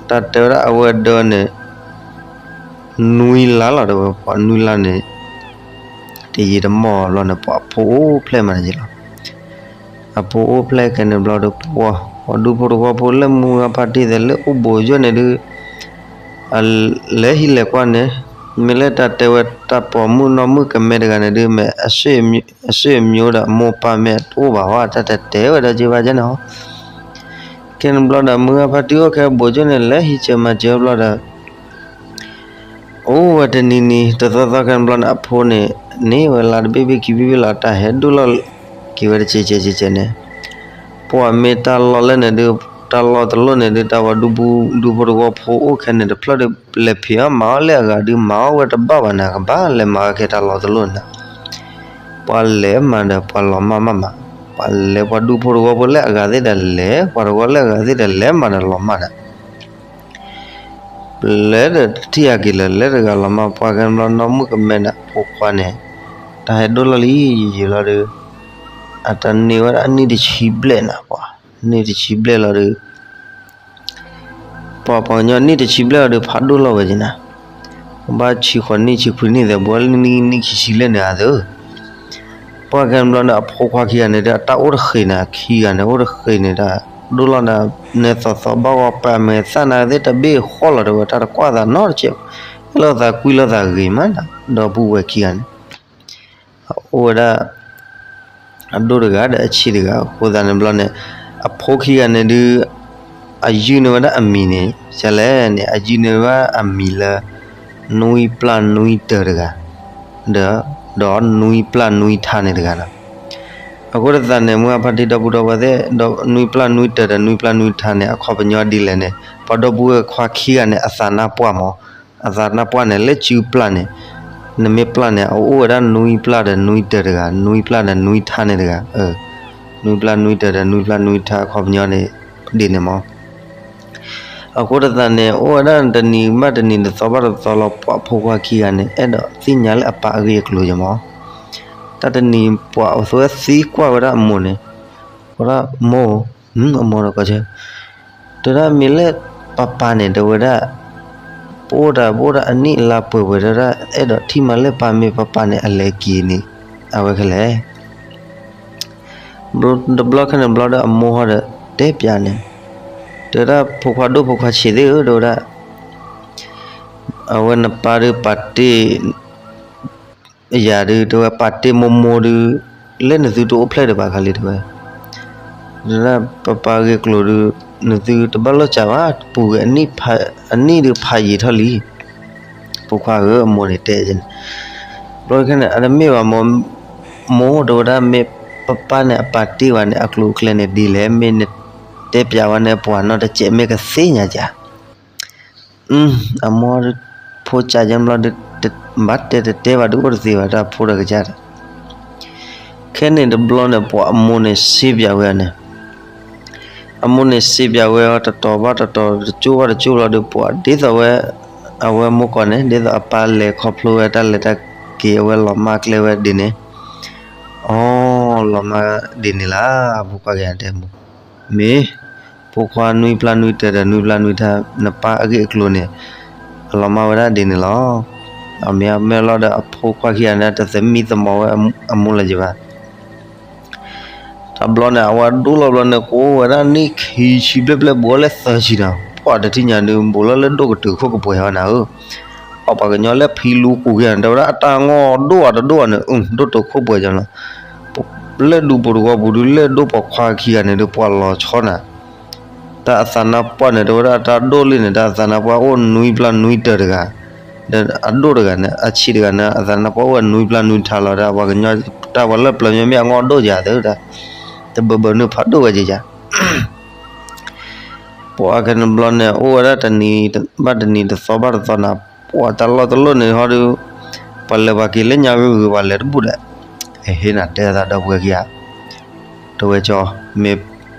တၢ်တဲဝဲဒၣ်အဝဲဒၢန့ၣ် နွံလါလီၤ တဲဝဲ ပှၤနွံလါန့ၣ် တယံာ်တမီၢ်ဘျီန့ၣ် ပှၤအဖိအိၣ်ဖျဲၣ်မးန့ၣ်လီၤ. အဖိအိၣ်ဖျဲၣ်ကဲန့ၣ်ဘျီဒီး ပှၤ ပှၤဒူဖိတဝီဖိလၢမုၢ်ဂၤဖါတံၢ်သဲး လၢအိၣ်ဘူးယိာ်န့ၣ်ဒုး လဲၤဟံးလဲၤကွၢ်န့ၣ် မ့ၢ်လၢတၢ်တဲဝဲတၢ်ပိာ်မုၣ်နီၢ်မုၣ်ကမဲတဂၤန့ၣ်ဒုး မ့ၢ်အဆွေမျိုးဒီးအမိၢ်ပၢ်မ့ၢ်တအိၣ်ဘၣ်ဟီ တၢ်တတဲဝဲဒၣ်က့ဘၣ်ကဲန့ၣ်ဟီ. ကဲန့ၣ်ဘျီဒီး မုၢ်ဂၤဖါတံၢ်အိၣ်ခဲဘူးယိာ်န့ၣ် လဲၤဟံးစၢၤမၤစၢၤဘျီဒီး အိၣ်ဝဲတနံၤနံၤ တသီသီခဲန့ၣ်ဘျီန့ၣ် အဖိန့ၣ် န့ၢ်ဝဲလါတဘ့ၣ်ဘ့ၣ်ခံဘ့ၣ်ဘ့ၣ်လီၤ တၢ်ဟဲဒိၣ်လီၢ်က့ၤဝဲတကဲးကဲးကဲးကဲးန့ၣ် ပှၤမ့ၢ်တၢ်လီၢ်လၢန့ၣ်ဒုး တၢ်လီၢ်တလီၢ်န့ၣ်ဒုး တၢ်ဝဲဒူဖိ ဒူဖိတဝီဖိအိၣ်ခဲန့ၣ်တဖျၢၣ်ဒီး လဲၤဖံးအီၣ်မၤအီၣ်လၢအဂၤဒုး မၤအီၣ်ဝဲတဘၣ်ဘၣ်န့ၣ် ကဘၣ်လဲၤမၤအီၣ်ခဲတၢ်လီၢ်တလီၢ်န့ၣ် ပှၤလဲၤမၤဒီးပှၤလီၤမၢ်မးမး ပှၤလဲၤပှၤဒူဖိတဝီဖိလၢအဂၤသ့ၣ်ဒီးလဲၤ ပှၤတဝီလၢအဂၤသ့ၣ်ဒီးလဲၤမၤဒီးလီၤမၢ်ဒီး လဲၤဒီးတထံၣ်ဟဲက့ၤလၢၤ လဲၤတဂၤလီၤမၢ် ပှၤကဲန့ၣ်ဘျီ နီၢ်မုၣ်ကမဲန့ၣ် ဖိခွါန့ၣ် တၢ်ဟဲဒိၣ်လီၢ်လံယံာ်လီၤဒီး အတၢ်န့ၢ်ဝဲဒၣ်အနံၣ်တဆံဘျဲၣ်နၤ ပှၤ နံၣ်တဆံဘျဲၣ်လီၤဒီး ပှၤပှၤကညီနံၣ်တဆံဘျဲၣ်လီၤဒီး ဖးဒိၣ်လီၤဝဲက့ၤနၤ ဘၣ်ဆံဃိးနံၣ်ဆံခွံနံၣ်သဲး ဘှီလၢနံၣ်နံၣ်ခံဆံလၢန့ၣ်ဧါသၢ ပှၤကဲန့ၣ်ဘျီန့ၣ် အဖိခွါခံဂၤန့ၣ်ဒီး အတၢ်အိၣ်တဃ့ၢ်နၤ ခံဂၤန့ၣ် အိၣ်တဃ့ၢ်န့ၣ်ဒီး ဒိၣ်လီၤနၤ နဲသိးသိးဘၣ်ဂီၢ်ပာ်မဲာ်သၣ်နၤသ့ၣ်တဘ့ၣ်ဃီလီၤတဲဝဲ တၢ်တကွၢ်သးနီတစဲးဘၣ် ဟဲလီၤသးကွံလီၤသးဂ့ၤမးနၤ ဒီပုၢ်ဝဲၢ်ခံဂၤန့ၣ် အအိၣ်ဝဲဒၣ် အဒိၣ်တဂၤဒီးအဆံးတဂၤ အဃိသတးန့ၣ်ဘျီန့ၣ် အဖိခံဂၤန့ၣ်ဒုး အယုၢ်န့ၢ်ဝဲဒၣ်အမံၤန့ၣ် ကလဲၣ်န့ၣ် အယုၢ်န့ၢ်ဝဲအမံၤလၢ နွံပျၢ်နွံတၢၤတဂၤ ဒီး ဒီးနွံပျၢ်နွံထါန့ၣ်တဂၤလီၤ. အဃိသတးန့ၣ် မုၢ်ဂၤဖါတံၢ်ဒီပုၢ်ဒီဝဲၢ်သ့ၣ် ဒီးနွံပျၢ်နွံတၢၤဒီးနွံပျၢ်နွံထါန့ၣ် အခီပညီဒ်လဲၣ်န့ၣ် ပှၤဒီပုၢ်ဝဲၢ်ခွါခံဂၤန့ၣ် အသးနါပှၢ်မး အသးနါပှၢ်န့ၣ် လၢစုပျၢ်န့ၣ် နမ့ၢ်ပျၢ်န့ၣ် အအိၣ်ဝဲဒၣ်နွံပျၢ်ဒီးနွံတၢၤတဂၤ နွံပျၢ်ဒီးနွံထါန့ၣ်တဂၤ နွံပျၢ်နွံတၢၤဒီးနွံပျၢ်နွံထါ အခီပညီန့ၣ် ဒ်န့ၣ်မး အဃိသတးန့ၣ် အိၣ်ဝဲဒၣ်တနံၤဘၣ်တနံၤ တသီဘၣ်တသီလီၤ ပှၤဖိခွါခံဂၤန့ၣ် အဲၣ်ဒိးသ့ၣ်ညါလၢအပၢ်အဂ့ၢ်အကျိၤယမး တၢ်တနံၤပှၤအဝဲသံကွၢ်ဝဲဒၣ်အမိၢ်န့ၣ် ဝဲဒၣ်မိၢ် အမိၢ်ဒီးကီးဆၢ တဲဒၣ်မ့ၢ်လၢပၢ်ပၢ်န့ၣ် တဲဝဲဒၣ် ပအိၣ်တၢ်ပအိၣ်တၢ်အနံၣ်အလါပှဲၤပှဲၤ တဲဝဲဒၣ် အဲၣ်ဒိးထံၣ်မးလၢပၢ်မ့ၢ်ပၢ်ပၢ်န့ၣ် အလဲၤက့ၤန့ၣ် အဝဲခဲလဲၣ် တဘျီခဲန့ၣ်ဘျီဒီးအမိၢ်ဟီဒီးတဲပျးန့ၣ် တဲဝဲဒၣ်ဖိခွါဒိၣ်ဖိခွါဆံးသ့ၣ်ဧၢ တဲဝဲဒၣ် အဝဲနပၢ်ဒုးပာ်တ့ၢ် ယၤဒုး တဲဝဲပာ်တ့ၢ်မိၢ်မိၢ်ဒုး လၢနသုတအိၣ်ဖျဲၣ်ဒံးဘၣ်ခါလံ တဲဝဲ ဒ်ပပၢ်ဂ့ၢ်ကျိၤဒုး နသုတဘၣ်လိၣ်စးဘၣ်, ပူၤဂ့ၤအနံၣ်ဒုးဖးယံာ်ထီၣ်လံ. ဖိခွါဧၢ, အမိၢ်န့ၣ်တဲန့ၣ်, ဘျီခဲန့ၣ် အတမ့ၢ်ဘၣ်မိၢ်, မိၢ်တဲဝဲဒၣ် မ့ၢ်ပပၢ်န့ၣ်အပာ်တ့ၢ်ဝဲန့ၣ် အကျိၤအကျဲန့ၣ်ဒ်လဲၣ်, မ့ၢ်နတဲပျးဝဲန့ၣ် ပှၤနီတစဲးမ့ၢ်ကသ့ၣ်ညါဧါ. အမိၢ်ဖိစးယဲဘျီဒုး ဘၣ်တဲတတဲဘၣ်ဒုးအိၣ်တသ့ဘၣ် တၢ်ဖိတကစၢ်ဒီး ခဲန့ၣ်တဘျီန့ၣ် ပှၤအမိၢ်န့ၣ်စ့ပျးဝဲအီၤန့ၣ်, အမိၢ်န့ၣ်စ့ပျးဝဲအီၤ တတီၤဘၣ်တတီၤ တကၠိၣ်ဘၣ်တကၠိၣ်လီၤဒီး ပှၤဒ်သိးဝဲ အဝဲမိၢ်ကီၢ်န့ၣ် ဒ်သိးအပၢ်လဲၤခီဖျိဝဲတၢ်လဲၤတၢ်က့ၤ အဝဲလီၤမၢ်ကျဲဝဲဒ်န့ၣ်, အီ လီၤမၢ်ဒ်န့ၣ်လီၤ. ဖိခွါက့ၤတဲမိၢ်, မ့ၢ် ဖိခွါနွံပျၢ်နွံတၢၤဒီး နွံပျၢ်နွံထါ နပၢ်အဂ့ၢ်အကျိၤန့ၣ် အလီၤမၢ်ဝဲဒၣ်ဒ်န့ၣ်လီၤ. အမ့ၢ်အမ့ၢ်လီၤဒီး အဖိခွါခံဂၤန့ၣ် တသမံသမိးဝဲအမိၢ်လၢၤဘၣ်. တဘျီန့ၣ် အဝဲဒိၣ်လီၤဘျီန့ၣ် ကိးဝဲဒၣ်နံၣ်ခံဆံဘျဲၣ်ဘျဲၣ် ဘူးလၢသၢဆံနၤ, ပှၤတထံၣ်ညါဒုး ဘူးလီၤလၢဒိၣ်ကတုၤခိၣ်ကပှဲၤဝဲနၤဧၢ. ပှၤပှၤကညီလၢဖံလူကိးက့ၤန့ၣ် တဲဝဲဒၣ်အတၢ်အီၣ်ဒိၣ်အတဒိၣ်န့ၣ် ဒိၣ်တုၤခိၣ်ပှဲၤကလီၤ. လၢဒူဖိတဝီပူၤဒုး လၢဒိၣ်ပိာ်ခွါခံဂၤန့ၣ်ဒုး ပှၤလီၤဆီနၤ တၢ်အသးနါပှၢ်န့ၣ် တဲဝဲဒၣ်တၢ်ဒိၣ်လံန့ၣ် တၢ်အသးနါပှၢ်အိၣ်နွံပျၢ်နွံတၢၤတဂၤ, ဒီးအဒိၣ်တဂၤန့ၣ် အဆံးတဂၤန့ၣ် အသးနါပှၢ်အိၣ်ဝဲနွံပျၢ်နွံထါလီၤ. ဒီးပှၤကညီတၢ်ပှၤလၢပျၢၤမ့မ့ၢ်အငီၢ်ဒိၣ်ယၤသၢတၢ်, တဘၢဘၢနုာ်ဖးဒိၣ်ဝဲကယၤ ပှၤခဲန့ၣ်ဘျီန့ၣ် အိၣ်ဝဲဒၣ်တနံၤဘၣ်တနံၤ တသီဘၣ်တသီနၤ, ပှၤတၢ်လီၢ်တလိၣ်န့ၣ်ဟီဒုး ပှၤလဲၤပှၤက့ၤလၢညါဂ့ၤဂ့ၤ ပှၤလဲၤတဘူၣ်ဒီး ဟ့ၣ်နၤတဲသးဒီပုၢ်ဝဲၢ်ခံဂၤ, တဝဲကၠီ မ့ၢ်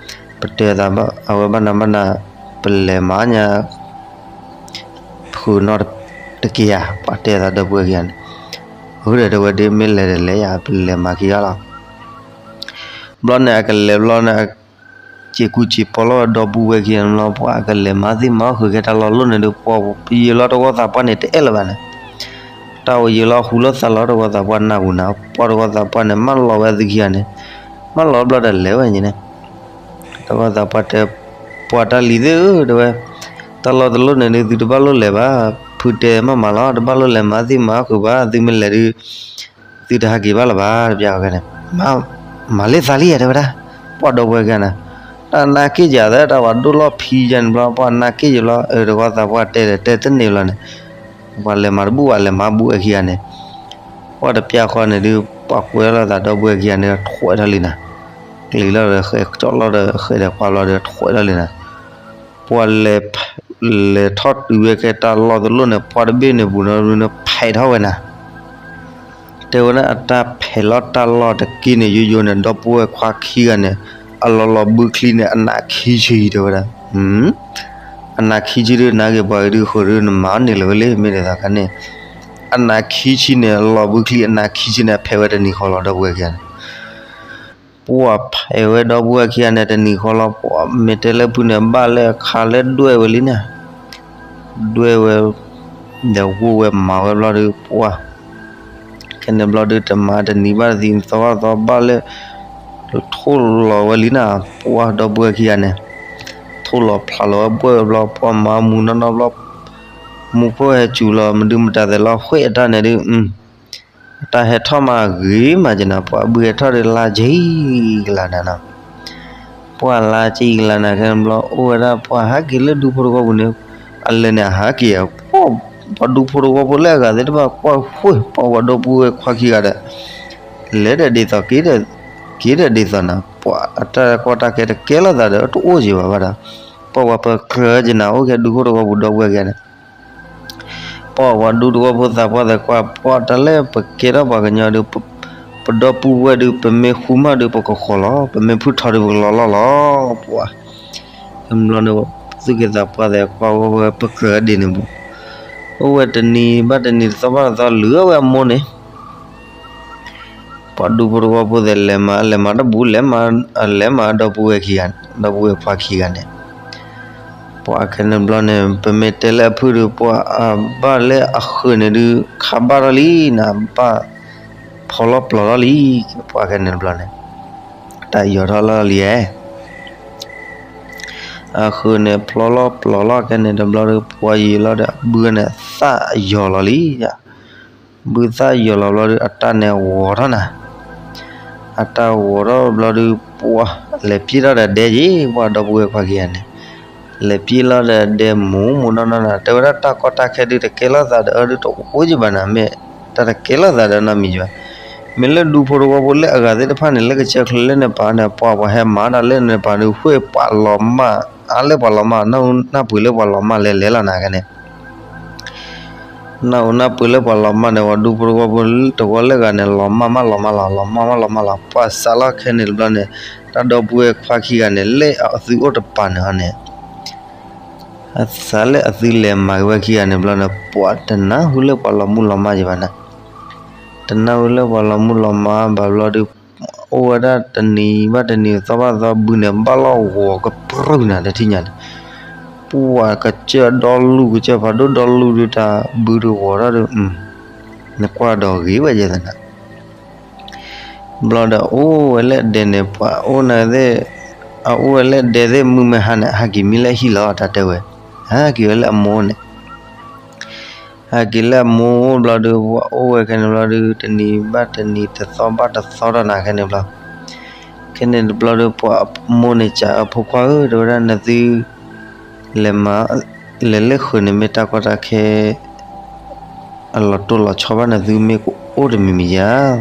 ပတဲသးဘၣ် အဝဲဘၣ်နၤဘၣ်နၤ ပလဲၤမၤညါ ဖုးနီၢ်တက့ၢ်ဧါ, ပှၤတဲသးဒီပုၢ်ဝဲၢ်ခံဂၤန့ၣ်, အဃိဒီးတဝဲဒ်မ့ၢ်လဲၤဒီးလဲၤယၤ ပလဲၤမၤခံဂၤလီၤ. ဘျီန့ၣ် အကလဲၤဘျီန့ၣ် စ့ၤကူစ့ၤပီလီၤဝဲဒီပုၢ်ဝဲၢ်ခံဂၤန့ၣ်လီၤ. ပှၤအကလဲၤမၤသ့ၣ်မၤအီၣ်ဃုာ်ကဲတၢ်လီၢ်တလိၣ်န့ၣ်ဒုး ပှၤယံာ်လီၤတဝီသးပှၢ်န့ၣ်တအဲၣ်လၢၤဘၣ်န့ၣ်, တၢ်အိၣ်ယံာ်လီၤဟူလီၤသးလီၤ တဝီသးပှၢ်နၢ်ဟူနၤ, ပှၤတဝီသးပှၢ်န့ၣ် မၢလီၤဝဲသုခံဂၤန့ၣ်, မၢလီၤဘျီဒီးလဲၤဝဲန့ၣ်န့ၣ်, တဝီသးပှၢ်တဲ ပှၤတၢ်လံၤသ့ၣ်ဧၢ တဲဝဲ, တၢ်လီၢ်တလိၣ်န့ၣ်ဒုး သုတဘၣ်လိၣ်လဲၤဘၣ်, ဖုတဲမးမးလီၤ တဘၣ်လိၣ်လဲၤမၤသ့ၣ်မၤအီၣ်ဃုာ်ဘၣ်, သုမ့ၢ်လဲၤဒုး သုတဟးက့ၤဘၣ်လၢၤဘၣ် တပျၢ်ဝဲန့ၣ်, မၤလံသးလံယဲတဲဝဲဒၣ်, ပှၤဒီပုၢ်ဝဲၢ်ခံဂၤန့ၣ်, တၢ်နးက့ၣ်ယၤသၢ တၢ်ပှၤဒိၣ်လီၢ်ဖံယဲန့ၣ်ဘျီ ပှၤနးက့ၣ်ယၤဘျီ အၢ တဝီသးပှၢ်တဲဒီးတဲတန့ၢ်ဘျီန့ၣ်, ပှၤလဲၤမၤတဘူၣ်ဘၣ် လဲၤမၤဘူၣ်ဝဲခံဂၤန့ၣ်, ပှၤတပျၢ်ဃီန့ၣ်ဒုး ပှၤကွဲလီၤသးဒီပုၢ်ဝဲၢ်ခံဂၤန့ၣ် ထွဲးထီၣ်လံနၤ, ကျံၤလီၤဒီးဃဲးကၠီၣ်လီၤဒီးဃဲးဒီးကွၢ်ဘျီဒီးထွဲးထီၣ်လံနၤ ပှၤလဲၤ လဲၤထီၣ်တုၤဝဲကဲတၢ်လီၢ်တလိၣ်န့ၣ် ပှၤတဘ့ၣ်န့ၣ်ပူၤနီၤ ဖဲးထီၣ်ဝဲနၤ, တဲဝဲဒၣ်အတၢ်ဖဲးလီၤတၢ်လီၢ်တက့ၢ်န့ၣ် ယိယိန့ၣ် ဒီပုၢ်ဝဲၢ်ခွါခံဂၤန့ၣ် အလီၤလီၤဘုချံန့ၣ် အနးခံဆံတဲဝဲဒၣ်, အနးခံဆံဒုး နၤက့ၤပှၤကဒုးဃုာ်ဒုး နမၤန့ၢ်လၢၤဝဲလံ မ့ၢ်ဒ်သိးခါန့ၣ်, အနးခံဆံန့ၣ် လီၤဘုချံ အနးခံဆံန့ၣ် အဖဲးဝဲတနံၤဃီလီၤ ဒီပုၢ်ဝဲၢ်ခံဂၤန့ၣ် ပှၤဖဲးဝဲဒီပုၢ်ဝဲၢ်ခံဂၤန့ၣ် တနံၤဃီလီၤ ပှၤမ့ၢ်တဲလၢဖုန့ၣ် ဘၣ်လၢအခါလၢဒွဲၣ်ဝဲလံန့ၣ်, ဒွဲၣ်ဝဲ ဒီးဝိၢ်ဝဲမၤဝဲဘျီဒုး ပှၤ ခဲန့ၣ်ဘျီဒုး တမၤတနံၤဘၣ်တသံ သီဘၣ်သီဘၣ်လၢ ထိၣ်လီၤဝဲလံန့ၣ် ပှၤဒီပုၢ်ဝဲၢ်ခံဂၤန့ၣ်, ထိၣ်လီၤဖျးလီၤဝဲဘှဲၣ်ဝဲဘျီ ပှၤမၤမူနီၢ်နီၢ်ဘျီ မူခိၣ်ဟဲစူၤလီၤ မဒုမတၤသဲးလီၤ ဃ့ၢ်အတၢ်န့ၣ်ဒုး တၢ်ဟဲထီၣ်မးဂ့ၤမးက့ၤနၤ ပှၤဘုဟဲထီၣ်ဒီးလါကံကလၤနၤနီၤ, ပှၤလါကံကလၤနၤခဲန့ၣ်ဘျီ အိၣ်ဝဲဒၣ်ပှၤဟးက့ၤလၢဒူဖိတဝီပူၤန့ၣ်, အလဲၤန့ၣ်အဟးက့ၤ, ပှၤဒူဖိတဝီဖိလၢအဂၤသ့ၣ်တဖၣ်ကွၢ်ဃုာ် ပှၤဝဲဒီပုၢ်ဝဲၢ်ခွါခံဂၤဒီး လဲၤဒီးဒ်သိး က့ၤဒီးဒ်သိးနၤ ပှၤအတၢ်ကီတၢ်ခဲတကဲလိာ်သးဒီးတအိၣ်က့ၤဘၣ်ဘၣ်ဒီး ပှၤဝဲပကြၢးက့ၤနၤအိၣ်ကဲဒူဖိတဝီပူၤဒီပုၢ်ဝဲၢ်ခံဂၤန့ၣ် ပှၤပှၤဒူသဝီဖိသးပှၢ်သးကွၢ် ပှၤတၢ်လၢပကဲထီၣ်ပှၤကညီဒုး ပဒီပုၢ်ဝဲၢ်ဒုး ပမ့ၢ်ဃူမၢ်ဒုး ပကဃီၤလီၤ ပမ့ၢ်ဖုထီဒုး ပကလီၤလီၢ်လီၤ ပှၤ ကမျီန့ၣ် သူၣ်က့သးပှၢ်သးကွၢ်ဝဲပကြၢးဒ်န့ၣ်ပူၤ အိၣ်ဝဲတနံၤဘၣ်တနံၤ တသီဘၣ်တသီ လုၢ်အီၣ်ဝဲအမိၢ်န့ၣ် ပှၤဒူဖိတဝီဖိသ့ၣ် လဲၤမၤ လဲၤမၤတဘူၣ် လဲၤမၤ လဲၤမၤဒီပုၢ်ဝဲၢ်ခံဂၤ ဒီပုၢ်ဝဲၢ်ခွါခံဂၤန့ၣ် ပှၤခဲန့ၣ်ဘျီန့ၣ် ပမ့ၢ်တဲလၢအဖုဒုး ပှၤအဘၣ်လၢအဃုာ်န့ၣ်ဒုး ခးဘၣ်ထီၣ်လံနၤ ဘၣ်ဖီလီၤပျီၤလီၤလံ ပှၤခဲန့ၣ်တဘျီန့ၣ် တၢ်ယီၤထီၣ်လီၤလံဧါ အဃုာ်န့ၣ် ဖျီလီၤပျီၤလီၤခဲန့ၣ်တဘျီဒီး ပှၤယံာ်လီၤဒီး အဘုန့ၣ် သၣ်ယီၤလီၤလံ ဘုသၣ်ယီၤလီၤဘျီဒီး အတၢ်န့ၣ်ဝီၤထီၣ်နၤ, အတၢ်ဝီၤထီၣ်ဘျီဒီး ပှၤ လဲၤပျံၤထီၣ်ဒီးဒဲက့ၤ ပှၤဒီပုၢ်ဝဲၢ်ခွါခံဂၤန့ၣ်, လဲၤပျံၤလီၤဒီးဒဲမူးမူးနီၢ်နီၢ်နၤ တဲဝဲဒၣ်တၢ်ကီတၢ်ခဲဒုးတကဲလိာ်သးဒီးအၢဒုးတအိၣ်ကဘၣ်နၤ မ့ၢ်တၢ်တကဲလိာ်သးဒီးနီတမံၤဘၣ်. မ့ၢ်လၢဒူဖိတဝီဖိလၢအဂၤသ့ၣ်တဖၣ်န့ၣ် လၢကစၢၢ်ချၢလၢန့ၣ်ပာ်န့ၣ် ပှၤပှၤဟဲမၤတၢ်လၢန့ၣ်ပာ်ဒုး ဃ့ၢ်ပှၤလီၤမၢ် အါလၢပှၤလီၤမၢ် နၢ်ဟူနၢ်ပှ့ၤလၢပှၤလီၤမၢ်လဲၤလဲၤလီၤနၤခဲန့ၣ် နၢ်ဟူနၢ်ပှ့ၤလၢပှၤလီၤမၢ်န့ၣ် ပှၤဒူဖိတဝီဖိတဝီလၢအဂၤန့ၣ် လီၤမၢ်မၢ်လီၤမၢ်လီၤ လီၤမၢ်မၢ်လီၤမၢ်လီၤ ပှၤစးလီၤခဲန့ၣ်တဘျီန့ၣ် တၢ်ဒီပုၢ်ဝဲၢ်ခွါခံဂၤန့ၣ် လၢအသုအိၣ်တပၤန့ၣ်ဟီန့ၣ် အစးလၢအသုလဲၤမၤက့ၤဝဲခံဂၤန့ၣ်ဘျီန့ၣ် ပှၤတနၢ်ဟူလၢပှၤလီၤမူလီၤမၢ်ယဘၣ်နၤ, တနၢ်ဟူလၢပှၤလီၤမူလီၤမၢ်ဘၣ်ဘျီဒုး အိၣ်ဝဲဒၣ်တနံၤဘၣ်တနံၤ သီဘၣ်သီ ဘုန့ၣ် ဘၣ်လီၢ်ဂီၤကပြုၢ်နၤတထံၣ်ညါန့ၣ်, ပှၤကစၢၢ်ဒီလူၢ် ကစၢၢ်ဖးဒိၣ်ဒီလူၢ်ဒုး တၢ်ဘုတဂီၤထီၣ်ဒုး နကွၢ်ဒီးဂ့ၤဝဲယဲသနာ် ဘျီဒီးအိၣ်ဝဲလၢဒဲန့ၣ် ပှၤအိၣ်နၤသ့ၣ် အအိၣ်ဝဲလၢဒဲသ့ၣ် မုၢ်မ့ၢ်ဟါန့ၣ် ဟဲက့ၤမံလၢဟံၣ်လီၤ တၢ်တဲဝဲ, ဟဲက့ၤဝဲလၢအမိၢ်န့ၣ်, ဟဲက့ၤလၢအမိၢ်ဘျီဒုး ပှၤအိၣ်ဝဲခဲန့ၣ်ဘျီဒုး တနံၤဘၣ်တနံၤ တသီဘၣ်တသီဒီးနၤခဲန့ၣ်ဘျီ, ခဲန့ၣ်တဘျီဒုး ပှၤမိၢ်န့ၣ် စံးအဖိခွါဧၢ တဲဝဲဒၣ် နသု လဲၤမၤ လဲၤလၢဃုာ်န့ၣ် မ့ၢ်တၢ်ကီတၢ်ခဲ အလီၤတိၢ်လီၤဆီဘၣ် နသုမ့ၢ်ကအိၣ်တမံၤမံၤယၤ,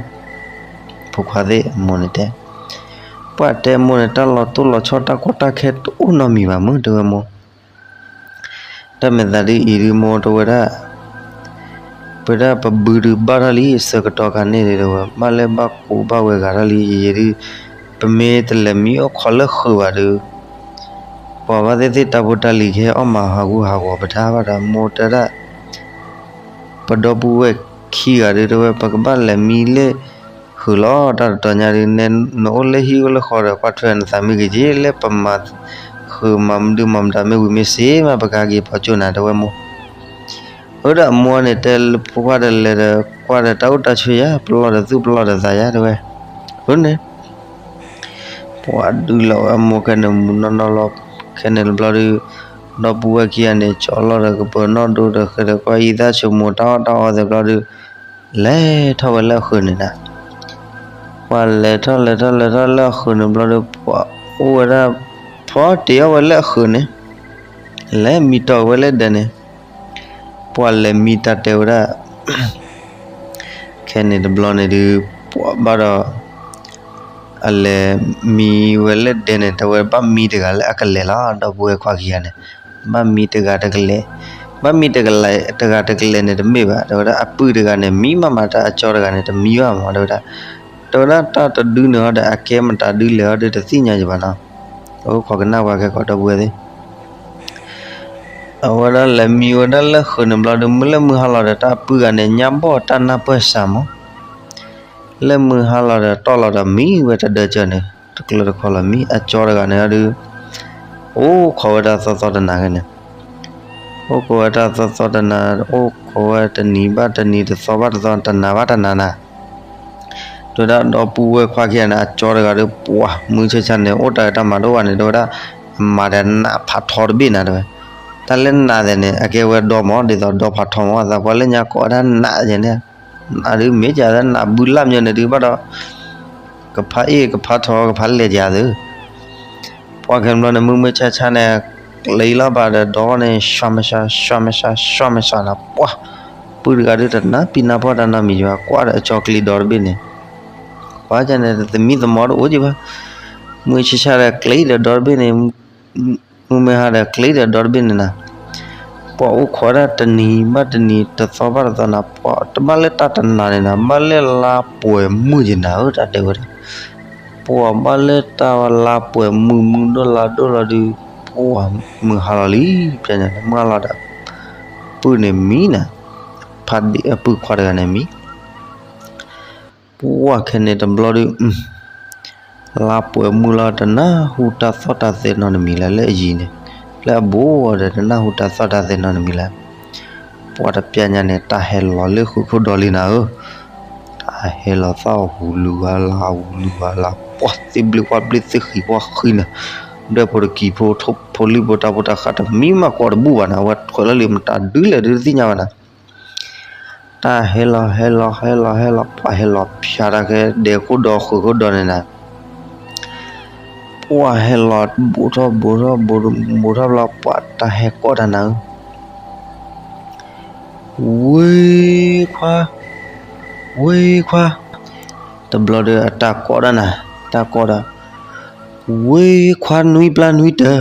ဖိခွါသ့ၣ်အမိၢ်န့ၣ်တဲ, ပှၤတဲမိၢ်န့ၣ် တၢ်လီၤတိၢ်လီၤဆီတၢ်ကီတၢ်ခဲတအိၣ်နီတမံၤဘၣ်မ့ၢ် တဲဝဲမိၢ်, တၢ်မဲာ်သးဒ်အံၤဒုးမိၢ် တဲဝဲဒၣ် ပဝဲဒၣ်ပဘုဒုးဘၣ်ထီၣ်လံ ဆၢကတီၢ်ခါန့ၣ်ဒုး တဲဝဲ ဘၣ်လၢဘၣ်ကူးဘၣ်ဝဲဂၤထီၣ်လံ ယံာ်ယံာ်ဒုး ပမ့ၢ်တလဲၤမံအိၣ်ခိးလၢဃုာ်ဘၣ်ဒုး ပှၤဘၣ်သ့ၣ်သ့ၣ်တၢ်ဖိတၢ်လံၤ ကဟဲအီၣ်မၤဟးဂူာ်ဟးဂီၤပတၢ်ဘၣ်ဒီး မိၢ်တဲဒၣ် ပဒီပုၢ်ဝဲၢ်ခံဂၤဒုး တဲဝဲ ပကဘၣ်လဲၤမံလၢဃုာ်လီၤ တၢ်တတီၤညါဒုး နအိၣ်လၢဟံၣ်အိၣ်လၢဃီဒီး ကွၢ်ထွဲနသးမ့ၢ်ဂ့ၤက့ၤ လၢပမၤဃုာ်မၤမနုၤမၤမတၤမ့ၢ်ဝံၤမ့ၢ်စ့မး ပကဟဲက့ၤပိာ်ကၠိနၤ တဲဝဲမိၢ် အၢဒီးအမိၢ်န့ၣ် တဲဖိခွါဒီးလဲၤဒီး ကွၢ်ဒီးတၢ်အိၣ်တၢ်ဆိးယၤ ပလီၢ်ဒီးသူၣ်ပလီၢ်ဒီးသးယၤ တဲဝဲ, အၢန့ၣ် ပှၤဒုးလီၤဝဲအမိၢ်ခဲန့ၣ် မူးနီၢ်နီၢ်လီၤ ခဲန့ၣ်တဘျီဒုး ဒီပုၢ်ဝဲၢ်ခံဂၤန့ၣ် ကၠီလီၤဒီးကပၢၤနီၣ်ဒိဒီးဃဲဒီးကွၢ်အံသၣ်ဆိမိၣ်တၢ်အီၣ်တၢ်အီသ့ၣ်ဘျီဒုး လဲၤထီၣ်ဝဲလၢအဃုာ်န့ၣ်နၤ ပှၤလဲၤထီၣ်လဲၤထီၣ်လဲၤထီၣ်လၢအဃုာ်န့ၣ်ဘျီဒုး ပှၤအိၣ်ဝဲဒၣ် ဖီတ့ၢ်အီၣ်ဝဲလၢအဃုာ်န့ၣ် လဲၤမံတီၢ်ဝဲလၢဒဲန့ၣ် ပှၤလဲၤမံတၢ်တဲဝဲဒၣ် ခဲန့ၣ်တဘျီန့ၣ်ဒုး ပှၤဘၣ်ဒီး အလဲၤမံဝဲလၢဒဲန့ၣ် တဲဝဲဘၣ်မံတဂၤလၢအကလဲၤလီၤ ဒီပုၢ်ဝဲၢ်ခွါခံဂၤန့ၣ် ဘၣ်မံတဂၤတကလဲၤ ဘၣ်မံတဂၤတကလဲၤန့ၣ်တမ့ၢ်ဘၣ် တဲဝဲဒၣ်အပုၢ်တဂၤန့ၣ် မံမးမးတၢ်အကၠီတဂၤန့ၣ် တမံဘၣ်မး တဲဝဲဒၣ် တဲဝဲဒၣ်တၢ်တဒုန့ၣ်ဟီဒီး အကဲမတၤဒုလဲၣ်ဟီဒီးတသ့ၣ်ညါယဘၣ်နီၤ အိၣ်ခိးကနၣ်ပှၤခဲကီးဒီပုၢ်ဝဲၢ်သ့ၣ် အဝဲဒၣ်လဲၤမံဝဲဒၣ်လၢဃုာ်န့ၣ်ဘျီဒီး မုၢ်လၢမုၢ်ဟါလီၤဒီး တၢ်ပုၢ်ဂၤန့ၣ် ညါဘီၣ်တၢ်နၢ်ပၢၢ်စၢ်မး လၢမုၢ်ဟါလီၤဒီး တီၢ်လီၤဒီးမံဝဲတဒၢကၢၢ်န့ၣ် တကျၢၤတခီလီၤမံ အကၠီတဂၤန့ၣ်ဒုး အိၣ်ခိးဝဲဒၣ်သီသီတနၤခဲန့ၣ် အိၣ်ခိးဝဲတၢ်သီသီတနၤ အိၣ်ခိးဝဲတနံၤဘၣ်တနံၤ တသီဘၣ်တသီ တနၤဘၣ်တနၤနၤ တဲဝဲဒၣ်ဒီပုၢ်ဝဲၢ်ခွါခံဂၤန့ၣ် အကၠီတဂၤဒီး ပှၤ မုၢ်ဆ့ၣ်ဆါန့ၣ် အိၣ်တၢ်ဂ့ၤတၢ်မၤတအိၣ်ဘၣ်န့ၣ် တဲဝဲဒၣ် အမၤဒီးနးဖးထီတဘ့ၣ်နၤတဲဝဲ တၢ်လၢနးသဲးန့ၣ် အကဲဝဲဒီမး ဒ်သိးဒီဖးထီမး အသးပှၤလၢညါကိးဝဲဒၣ်နးယဲန့ၣ် နးဒုးမ့ၢ်ကသးနးဘုလၢ်မညီန့ၣ်ဒုးဘၣ်ဒီး ကဖးအ့ၣ်ကဖးထီကဖးလဲၢ်ကသး ပှၤခဲန့ၣ်ဘျီန့ၣ် မုၢ်မုၢ်ဆါဆါန့ၣ် ကျဲလီၤဘၣ်ဒီးဒီန့ၣ် ဆှါမဆါ ဆှါမဆါ ဆှါမဆါန့ၣ် ပှၤ ပုၢ်တဂၤဒုးတနၢ်ပံနၢ်ဖီၣ်တၢ်နီတမံၤဘၣ် ကွၢ်ဒီးအကၠီကျံဒီတဘ့ၣ်န့ၣ် ပှၤကန့ၣ် သမံသမိးတအိၣ်က့ဘၣ် မုၢ်ဆ့ၣ်ဆါဒီးကျဲဒီးဒီတဘ့ၣ်န့ၣ် မုၢ်မ့ၢ်ဟါဒီးကျဲဒီးဒီတဘ့ၣ်န့ၣ်နၤ ပှၤအိၣ်ခိးဝဲဒၣ်တနံၤဘၣ်တနံၤ တသီဘၣ်တသီနၤ ပှၤတဘၣ်လၢတၢ်တနၤန့ၣ်နၤ ဘၣ်လၢလါပှဲၤမုၢ်ယနၤဧၢ တၢ်တဲဝဲဒၣ် ပှၤဘၣ်လၢတၢ်လါပှဲၤမုၢ်မုၢ်ဒိၣ်လါဒိၣ်လီၤဒုး ပှၤမုၢ်ဟါလီၤလံ ပှၤမုၢ်ဟါလီၤဒီး ပုၢ်န့ၣ်မံနၤ ဖးဒံးအပုၢ်ခွါတဂၤန့ၣ်မံ ပှၤခဲန့ၣ်တဘျီဒုး လါပှဲၤမုၢ်လီၤ တနၢ်ဟူတၢ်သီၣ်တၢ်သဲနီတမံၤလၢၤ လၢအယံၤန့ၣ် လၢအဘူးဒီး တနၢ်ဟူတၢ်သီၣ်တၢ်သဲနီတမံၤလၢၤ ပှၤတပျၢ်ညါန့ၣ် တၢ်ဟဲလီၤလၢဃုာ်ခိၣ်ဒီလံနၤဧၢ တၢ်ဟဲလီၤသၣ်ဝူၤလူၤဂၤလၢ် ဝူၤလူၤဂၤလၢ် ပှၤသ့ဘျ့ကွၢ်ဘျ့ သ့ဃံကွၢ်ဃံန့ၣ် ဒွဲၣ်ဖိတကံၤဖိ ထိၣ်ဖိလံၣ်ဖိ တၢ်ဖိတၢ်ဃၣ်တမံၤမးကိးတဘူၣ်ဘၣ်န့ၣ် အဝဲထွဲလီၤလံ မတၤဒုလဲၣ်ဒုးတသ့ၣ်ညါဘၣ်နၤ တၢ်ဟဲလီၤဟဲလီၤဟဲလီၤဟဲလီၤ ပှၤဟဲလီၤဖၠါတၢ်ခဲ ဒဲခိၣ်ဒီဃုာ်ခိၣ်ဒီန့ၣ်နၤ ပ ပှၢ်ဟဲလီၤဘူးထီၣ်ဘူးထီၣ်ဘူးထီၣ်ဘျီ ပှၢ်တၢ်ဟဲကိးတၢ်နၤဧၢ, ဝ့ခွါ, ဝ့ခွါ, တဘျီဒီးအတၢ်ကိးတၢ်နၤ, တၢ်ကိးဒီး, ဝ့ခွါနွံပျၢ်နွံတၢၤ,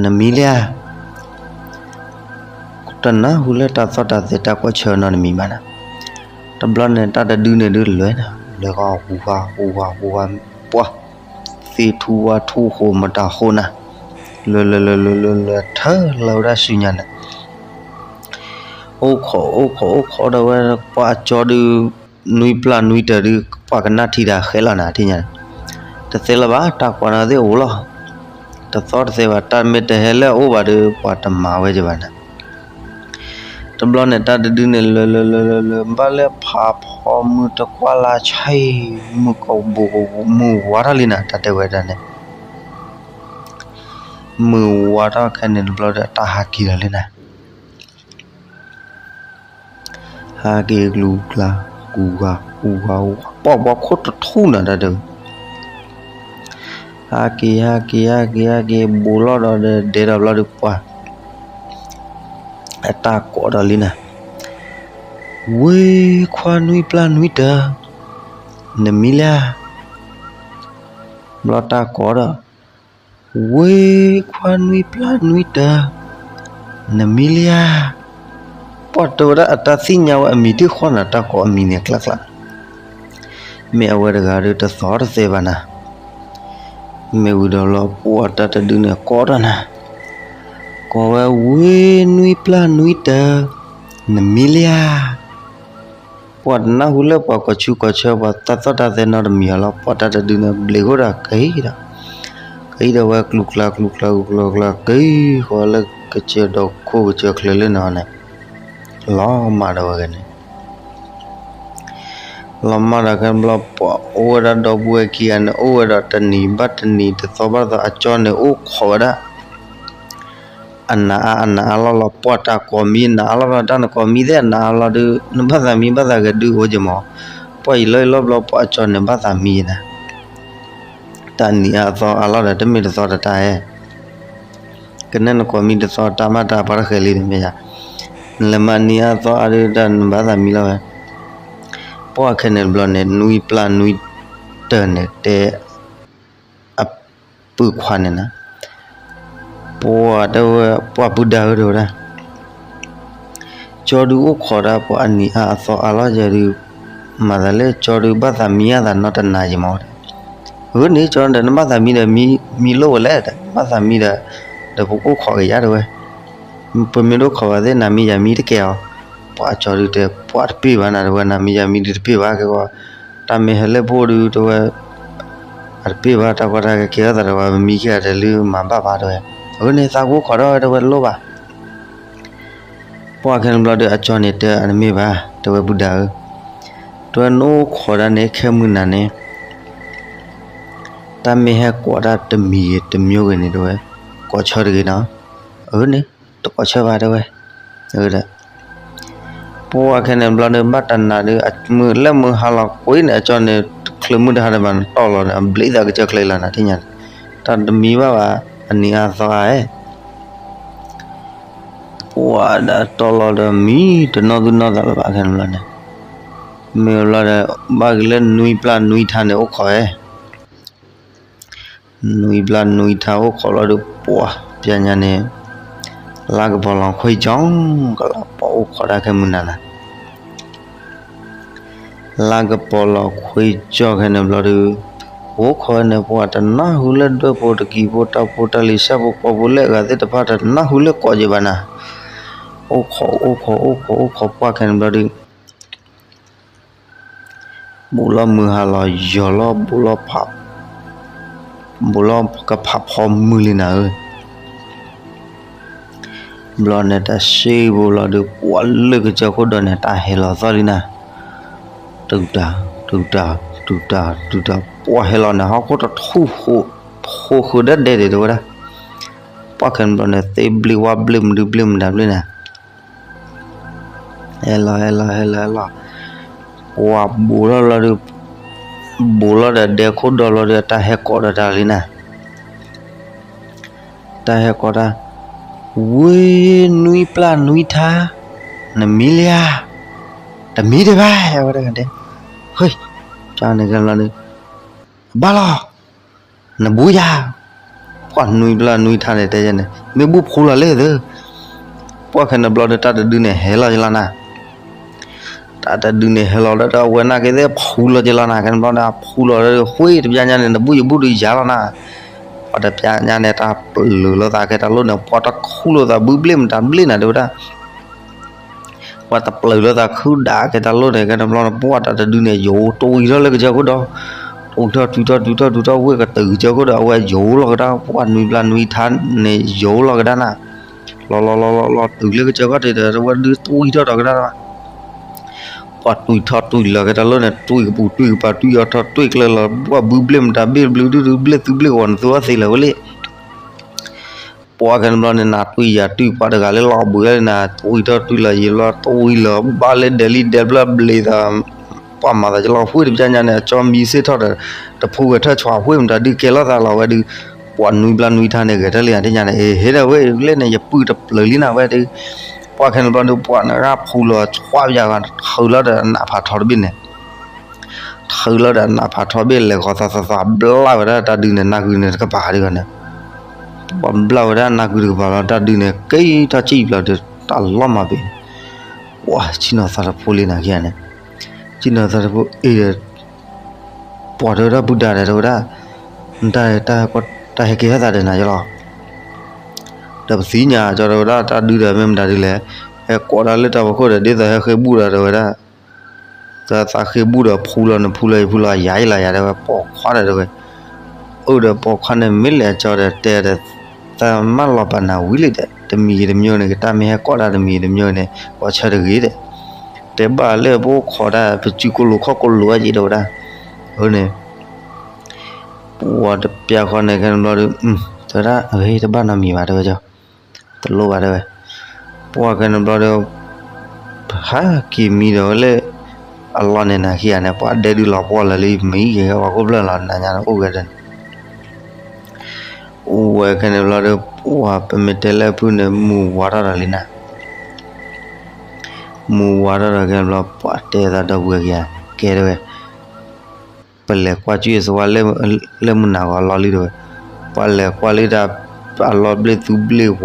နမံလံဧါ. တနၢ်ဟူလၢတၢ်သီၣ်တၢ်သဲတၢ်ကွၢ်ဆၢနီတမံၤဘၣ်နၤ, တဘျီန့ၣ် တၢ်တဒုန့ၣ်ဒုးလဲၤနၤ, လဲၤဃီၤဟူးဝါဟူးဝါဟူးဝါ, ပှၢ်သ့ၣ်ထူဝါထူဃိးမတၤဃိနၤ, လဲၤလဲၤလဲၤလဲၤလဲၤလဲၤထၢလၢဝဲဒၣ်ဆူညါန့ၣ် အိၣ်ခိးအိၣ်ခိးအိၣ်ခိးဒီးဝဲ ပှၢ်အကၠီဒုး နွံပျၢ်နွံတၢၤဒုး ပှၢ်ကနၣ်ထံတၢ်ဃဲလီၤနၤ ထံၣ်ညါန့ၣ်, တသဲလၢၤဘၣ် တၢ်ကွၢ်နီၣ်သ့ၣ်အိၣ်လီၤ, တသီတသဲဘၣ် တၢ်မ့ၢ်တဟဲလၢအအိၣ်ဘၣ်ဒီး ပှၢ်တမၤဝဲကဘၣ်နၤ, တဘျီန့ၣ် တၢ်တဒုန့ၣ် လဲၤလဲၤလဲၤလဲၤလဲၤ ဘၣ်လၢဖးဖီမုၢ်တကွၢ်လၢဆံ မုၢ်ကဘိးကဘိး မုၢ်ဝါထီၣ်လံနၤ တၢ်တဲဝဲဒၣ်န့ၣ် မုၢ်ဝါထီၣ်ခဲန့ၣ်တဘျီဒီး တၢ်ဟးက့ၤလီၤလံနၤ, ဟးက့ၤကျူၤကျါ ကူၤဂၤကူၤဂၤ ပှၢ်ဘှီခိၣ်တထူၣ်နၤတၢ်တဲဝဲ, ဟးက့ၤဟးက့ၤဟးက့ၤဟးက့ၤ ဘူးလီၤဒီးဒဲးဒီးဘျီဒီးပှၢ် အတၢ်ကိးဒီးလံနၤ, ဝ့ခွါနွံပျၢ်နွံတၢၤ, နမံလံဧါ. ဘျီတၢ်ကိးဒီး, ဝ့ခွါနွံပျၢ်နွံတၢၤ, နမံလံဧါ. ပှၢ်တဲဝဲဒၣ်အတၢ်သ့ၣ်ညါဝဲအမံၤတခီနၤ တၢ်ကိးအမံၤန့ၣ်ကျါကျါ, မ့ၢ်အဝဲတဂၤဒီးတသီတသဲဘၣ်နၤ, မ့ၢ်ဝံၤဒီးလီၤ ပှၢ်တၢ်တဒုန့ၣ်ကိးဒီးနၤ, ကိးဝဲ ဝ့နွံပျၢ်နွံတၢၤ, နမံလံဧါ. ပှၢ်တနၢ်ဟူလၢပှၤကိးဆူကိးဆၢ ပှၤတၢ်သီၣ်တၢ်သဲနီတမံၤအီၤလီၤ. ပှၢ်တၢ်တဒုန့ၣ် ဘျ့းဃိဒီးကဟံးဒီး, ကဟံးဒီးဝဲကျူၤကျါကျူၤကျါကျူၤကျါကျါ ကဟံးဃီလၢကစၢၢ်ဒီးခိၣ်ကစၢၢ်ချၢလၢန့ၣ်န့ၣ်, လီၤမၢ်ဒီးဝဲဂ့ၤန့ၣ် လီၤမၢ်ဒီးခဲဘျီ ပှၢ်အိၣ်ဝဲဒၣ်ဒီပုၢ်ဝဲၢ်ခံဂၤန့ၣ် အိၣ်ဝဲဒီးတနံၤဘၣ်တနံၤ တသီဘၣ်တသီ အကၠီန့ၣ်အိၣ်ခိးဝဲဒၣ် အနးအါအနးအါလီၢ်လီၤ. ပှၢ်တၢ်ကိးမံၤအနးအါလီၢ်လီၤ တၢ်နကိးမံၤသ့ၣ်အနးအါလီၢ်ဒီး နဘၣ်သးမံဘၣ်သးဂဲၤဒုးအိၣ်က့ၤမး. ပှၢ်ယံာ်လီၤယံာ်လီၤဘျီ ပှၢ်အကၠီန့ၣ်ဘၣ်သးမံနၤ တၢ်နံၤအါအသီအါလီၢ်ဒီး တမ့ၢ်တသီတတၢ်ဧဲ, ကနဲၣ်နကိးမံၤတသီတၢ်မးတၢ်ပှၤတဃဲၤလံတမ့ၢ်ယါ, နလဲၤမၤနံၤအါအသီအါဒီးတၢ်နဘၣ်သးမံလီၤဝဲ. ပှၢ်ခဲန့ၣ်တဘျီန့ၣ် နွံပျၢ်နွံတၢၤန့ၣ်တဲ အပုၢ်ခွါန့ၣ်နၤ, ပှၢ်တဲဝဲ ပှၢ်ပုၢ်ဒါဧၢတဲဝဲဒၣ် ကၠီဒုးအိၣ်ခိးဒၣ်ပှၤအနံၤအါအသီအါလီၢ်ယဲဒုး, မၤသးလၢကၠီဒုးဘၣ်သးမံအသးနီတနၤယံၤမး. အၢန့ၣ် ကၠီဒီး နဘၣ်သးမံဒီး မံလိၣ်ဝဲလဲၣ်, ဘၣ်သးမံဒီး ဒီးပကအိၣ်ခိးက့ၤယါတဲဝဲ, ပမ့ၢ်တအိၣ်ခိးဘၣ်သ့ၣ် နၤမံယၤမံတကဲအီၤ. ပှၢ်ကၠီဒုးတဲ ပှၢ်တပ့ၢ်ဘၣ်နၤတဲဝဲ နၤမံယၤမံဒုးတပ့ၢ်ဘၣ်ကဲကီး, တၢ်မ့ၢ်ဟဲလၢပအိၣ်ဒုးတဲဝဲ အတပ့ၢ်ဘၣ် တၢ်ကီတၢ်ခဲကဲထီၣ်သးဒီးဝဲ ပမံခံဂၤတလၢမၤဘၣ်ဘၣ်တဲဝဲ. အဃိန့ၣ် သးကအိၣ်ခိးဒီးဝဲတဲဝဲလိၣ်ဘၣ်. ပှၢ်ခဲန့ၣ်ဘျီဒီး အကၠီန့ၣ်တဲ အတမ့ၢ်ဘၣ် တဲဝဲပုၢ်ဒါဧၢ, တဲဝဲနအိၣ်ခိးဒၣ်န့ၣ် ခဲမုၢ်နၤန့ၣ် တၢ်မ့ၢ်ဟဲကိးဒၣ်တမံၤဂ့ၤတမျိုးဂ့ၤန့ၣ်တဲဝဲ ကိးဆၢတဂ့ၤနီၤ. အၢန့ၣ် တကိးဆၢဘၣ်တဲဝဲ ပှၢ်ခဲန့ၣ်ဘျီဒီး ဘၣ်တနၤဒီး မုၢ်လၢမုၢ်ဟါလီၤကွံာ်န့ၣ် အကၠီန့ၣ် ချုးမုၢ်တဟါဒီးဘၣ်န့ၣ် တီၢ်လီၤန့ၣ် အဘျ့သးကစၢၢ်ချၢလီၤနၤ ထံၣ်ညါန့ၣ်, တၢ်တမံဘၣ်ဘၣ် အနံၤအါသီအါဧဲ ပှၢ်ဒီးတီၢ်လီၤဒီးမံ တနီၢ်သူၣ်နီၢ်သးလၢၤဘၣ်ခဲန့ၣ်ဘျီန့ၣ်, မ့ၢ်ဘျီဒီး ဘၣ်က့ၤလၢနွံပျၢ်နွံထါန့ၣ် အိၣ်ခိးဝဲ နွံပျၢ်နွံထါအိၣ်ခိးလီၤဒီး ပှၢ်ပျဲညါန့ၣ် လါကပီၤလီၤခွံကၠီ ကလါပှၢ်အိၣ်ခိးဒၣ်ခဲမုၢ်နၤနၤ လါကပီၤလီၤခွံကၠီခဲန့ၣ်ဘျီဒီး အိၣ်ခိးဝဲန့ၣ် ပှၢ်တနၢ်ဟူလၢဒွဲၣ်ဖိတကံၤဖိ တၢ်ဖိတၢ်လံၤ ဆၣ်ဖိကီၢ်ဖိလၢအဂၤသ့ၣ်တဖၣ် တနၢ်ဟူလၢကိးက့ၤဘၣ်နၤ, အိၣ်ခိးအိၣ်ခိးအိၣ်ခိးအိၣ်ခိးပှၢ်ခဲန့ၣ်ဘျီဒီး ဘူးလီၤမုၢ်ဟါလီၤယီၤလီၤ ဘူးလီၤဖး ဘူးလီၤကဖးဖီမုၢ်လံနၤဧၢ, ဘျီန့ၣ် တၢ်စံးဘိလီၤဒီး ပှၢ်လၢကစၢၢ်ခိၣ်ဒီးန့ၣ် တၢ်ဟဲလီၤသီၣ်လံနၤ, တုၤတၢ် တုၤတၢ် တုၤတၢ် တုၤတၢ် ပှၢ်ဟဲလီၤန့ၣ် ဟီၣ်ခိၣ်တထူၣ် ဖိဃုာ်ဒၣ်ဒဲးဒဲးတဲဝဲဒၣ်, ပှၢ်ခဲန့ၣ်ဘျီန့ၣ် သ့ဘျ့ဝါဘျ့မဒုဘျ့မဒါဘျ့နၤ ဟဲလီၤဟဲလီၤဟဲလီၤဟဲလီၤ, ပှၢ်ဘူးထီၣ်လီၤဒီး ဘူးလီၤဒီးဒဲခိၣ်ဒီဘျီဒီး တၢ်ဟဲကိးဒီးတၢ်လံနၤ, တၢ်ဟဲကိးတၢ်, ဝ့ၢ်နွံပျၢ်နွံထါ, နမံလံဧါ, တမံဒံးဘၣ်, ဝဲဒၣ်ကတဲ, ဟ့, န့ၣ်ကလီၤဒီး, ဘၣ်လီၤ, နဘူးယၤ, ပှၢ်နွံပျၢ်နွံထါန့ၣ်တဲယဲန့ၣ် မ့ၢ်ဘူၣ်ဖူလီၤလဲၣ်သၢ, ပှၢ်ခဲန့ၣ်ဘျီဒီး တၢ်တဒုန့ၣ်ဟဲလီၤကလီၤနၤ တၢ်တဒုန့ၣ်ဟဲလီၤဒီး အဝဲနာ်က့သ့ၣ်ဖူလီၤက့ၤလီၤနၤ ခဲန့ၣ်ဘျီဒီး ဖူလီၤဒီး ဃ့တပျၢ်ညါန့ၣ် နဘူၣ်ယဘူၣ်ဒီးယၤလီၤနၤ, ပှၤတပျၢ်ညါန့ၣ် တၢ်ပျုၤလိာ်သးကဲတၢ်လိၣ်န့ၣ် ပှၤတခူလိာ်သးဘုဘျ့ၣ်မတၤဘျ့ၣ်နၤ တဲဝဲဒၣ်, ပှၤတပျုၤလိာ်သးခုဒၣ်ကဲတၢ်လိၣ်န့ၣ် ခဲန့ၣ်ဘျီန့ၣ် ပှၢ်တၢ်တဒုန့ၣ် ယိၤတဝံၤထီၣ်လၢကစၢၢ်ခိၣ်ဒီး, တဝံၤထီၣ်တုၤထီၣ်တုၤထီၣ်တုၤထီၣ်ဝ့ၢ်ကတုၤကစၢၢ်ခိၣ်ဒီး အဝဲယိၤလီၤကဒါ ပှၢ်နွံပျၢ်နွံထါန့ၣ် ယိၤလီၤကဒါနၤ လီၤလီၤလီၤလီၤလီၤတုၤလၢကစၢၢ်ခီၣ်ထံးဒီး တဝဲဒုးတွံၢ်ထီၣ်ဒီးကဒါဘၣ်, ပှၤတွံၢ်ထီၣ်တွံၢ်လီၤကဲတၢ်လီၢ်န့ၣ် တွံၢ်ကပူၤတွံၢ်ကပၤ တွံၢ်အီၣ်ထီၣ်တွံၢ်ကျၢၤလီၤ ပှၤဘုဘျ့ၣ်မတၤဘ့ၣ်ဘျုးဒုဒုဘျ့ၣ်သူဘျ့ၣ်ဂီၤနသူအီၣ်သ့လၢၤဝဲလံ, ပှၤခဲန့ၣ်ဘျီန့ၣ် နၤတွံၢ်ယၤတွံၢ်ပှၤတဂၤလၢလီၤဘှံးဝဲလံနၤ တွံၢ်ထီၣ်တွံၢ်လီၤယံၤဘျီတွံၢ်လီၤဘၣ်လၢဒဲးလံဒဲးဘျီဘျ့းသး ပှၤမၤသးကလီၤဃ့တပျၢ်ညါန့ၣ် အကၠီမံစ့ၢ်ထီၣ်ဒီး တဖိဂဲၤထၢၣ်ဆွးဃ့မတၤဒုးကဲလီၤသးလီၤဝဲဒုး, ပှၤနွံပျၢ်နွံထါန့ၣ် ဂဲၤထၢၣ်လံယၤသ့ၣ်ညါန့ၣ် အ့ ဟ့ၣ်ဒၣ်ဝဲလၢန့ၣ် ယပုၢ်တပျုၤလံနၤဝဲဒုး, ပှၤခဲန့ၣ်ဘျီဒုး ပှၤနဂၤဖူလီၤဆွးပယၤဂၤ ထုးလီၤဒီးအနးဖးထီတဘ့ၣ်န့ၣ် ထုးလီၤဒီးအနးဖးထီဘ့ၣ်လဲၤဃီၤသးသးသးဘျၣ်ဝဲဒၣ်တၢ်ဒုးန့ၣ် နၢ်ကုန့ၣ်တကပၤဒုးဂၤန့ၣ်, ပှၤဘျၣ်ဝဲဒၣ်နၢ်ကုတကပၤလီၤ တၢ်ဒုးန့ၣ် က့ၤထီၣ်ကံၣ်ဘျီဒီး တၢ်လီၤမၢ်ဘ့ၣ်န့ၣ်, ပှၤဆ့ၣ်နီၤသးတဖိလံနၤခံဂၤန့ၣ်, ဆ့ၣ်နီၤသးတဖိအ့ၣ်ဒီး ပှၤတဲဝဲဒၣ်ပုၢ်ဒါဒီးတဲဝဲဒၣ်, တၢ်ဟဲက့ၤထီၣ်သးဒီးနၤယလီၤ, ဒီးပသ့ၣ်ညါကၠီတဲဝဲဒၣ်တၢ်ဒုးဒီးမ့ၢ်မတၤဒုးလဲၣ်, ဟဲကိးဒၣ်လၢတၢ်ဖီခိၣ်ဒီး ဒ်သိးဟဲဃ့ဘူၣ်ဒီးတဲဝဲဒၣ် သးဃ့ဘူၣ်ဒီးဖူလီၤနဖူလီၤ ယဖူလီၤယၤယလီၤယၤတဲဝဲ ပိာ်ခွါဒီးတဲဝဲ, အိၣ်ဒီးပိာ်ခွါန့ၣ် မ့ၢ်လဲၤကၠီဒီးတဲဒီး, သးမၢလီၤပာ်နၤဝံၤလံဒီး တမံၤဂ့ၤတမံၤန့ၣ် ကတၢ်မ့ၢ်ဟဲကိးတၢ်တမံၤဂ့ၤတမံၤန့ၣ် ပှၤဆၢတဂ့ၤဒီး, တဲဘၣ်လၢပအိၣ်ခိးတၢ် ပစုကိၣ်လိာ်ခီၣ်ကိၣ်လိာ်အယံၤတဲဝဲဒၣ်, အန့ၣ် ပှၤတပျၢ်ဃီန့ၣ် ခဲန့ၣ်ဘျီဒီး, တဲဝဲဒၣ် အ့ တဘၣ်နီတမံၤဘၣ်တဲဝဲကၠီ တလိၣ်ဘၣ်တဲဝဲ, ပှၤခဲန့ၣ်ဘျီဒီး, ဟးက့ၤမံဒီးဝဲလၢ, အလီၢ်န့ၣ်နၤခံဂၤန့ၣ် ပှၤဒဲဒုးလီၤပှီၢ်လၢာ်လံ မံက့ၤဝဲပှၤခိၣ်ဖျၢၣ်လီၤ နၤညါန့ၣ်အိၣ်ဝဲဒီးန့ၣ်, အိၣ်ဝဲခဲန့ၣ်ဘျီဒီး ပှၤပမ့ၢ်တဲလၢအဖုၣ်န့ၣ် မုၢ်ဝါထီၣ်ဒီးလံနၤ မုၢ်ဝါထီၣ်ဒီးခဲန့ၣ်ဘျီ ပှၤတဲသးဒီပုၢ်ဝဲၢ်ခံဂၤ, ကဲတဲဝဲ ပလဲၤကွၢ်ကွံာ်အသဝီလၢမုၢ်နၤဂီၤအလီၢ်လံတဲဝဲ, ပှၤလဲၤကွၢ်လံတၢ် အလီၢ်ဘျ့ၣ်သူဘျ့ၣ်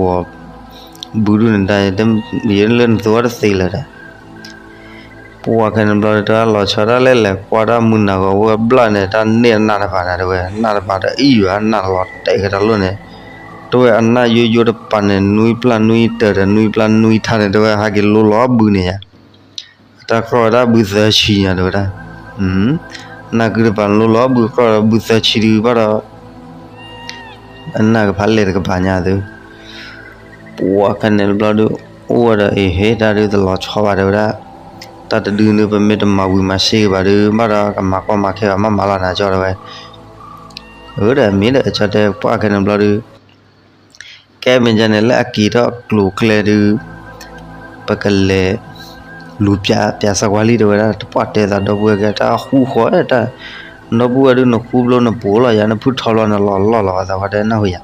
ဂီၤ, ဘုဒုၣ်န့ၣ်တၢ်, ယလၢနသဝီတသ့လၢၤဒီး, ပှၤခဲန့ၣ်ဘျီဒီး တၢ်လီၤဆီဒၣ်လဲာ်လဲၤကွၢ်တၢ်မုၢ်နၤဂီၤဝဲဘျၣ်န့ၣ် တၢ်န့ၢ်အနၢ်တပၤန့ၣ်တဲဝဲ, နၢ်တပၤဒီးအံၣ်ယွၤနၢ်လီၤတဲာ်က့ၤတၢ်လိၣ်န့ၣ်, တဲဝဲအနၢ်ယိယိတပၤန့ၣ် နွံပျၢ်နွံတၢၤဒီး နွံပျၢ်နွံထါန့ၣ် တဲဝဲ ဟဲက့ၤလိလီၤဘုန့ၣ်ယါ တၢ်ကြၢးဝဲဒၣ်ဘုသၢဆံညါတဲဝဲဒၣ်, နၢ်ကုတပၤလိလီၤဘုကြၢးဒီးဘုသၢဆံဒုးဘၣ်ဒီး, အနၢ်ကဖးလဲၢ်တကပၤညါသု, ပှၤခဲန့ၣ်တဘျီဒုး, အိၣ်ဝဲဒီးအံၤဟ့ၣ်တၢ်ဒုးတလီၤဆီဘၣ်တဲဝဲဒၣ်, တၢ်တဒုန့ၣ် ပမ့ၢ်တမၤဝံၤမၤစ့ၢ်က့ၤဘၣ်ဒုး ဘၣ်ဒီးကမၤကီမၤခဲဘၣ်မးမးလီၤနၤကၠီတဲဝဲ, အၢဒီးမ့ၢ်ဒီးကၠီတဲပှၤခဲန့ၣ်တဘျီဒုး ကဲမ့ၢ်ဒ်န့ၣ် လၢအက့ၤထီၣ်ကျိၤကျဲဒုး, ပကလဲၤလူၤပျး ပျးစၢၤကွၢ်လံတဲဝဲဒၣ် တပှၢ်တဲသးဒီပုၢ်ဝဲၢ်ကဲ တၢ်ဃူဃီတၢ်, ဒီပုၢ်ဝဲၢ်ဒုး နဃူဘျီနပှိၤလီၤယၤ နဖုထီဘျီနလီၤလီၢ်လီၤ အသးဝဲတဲနၢ်ဟူယၤ,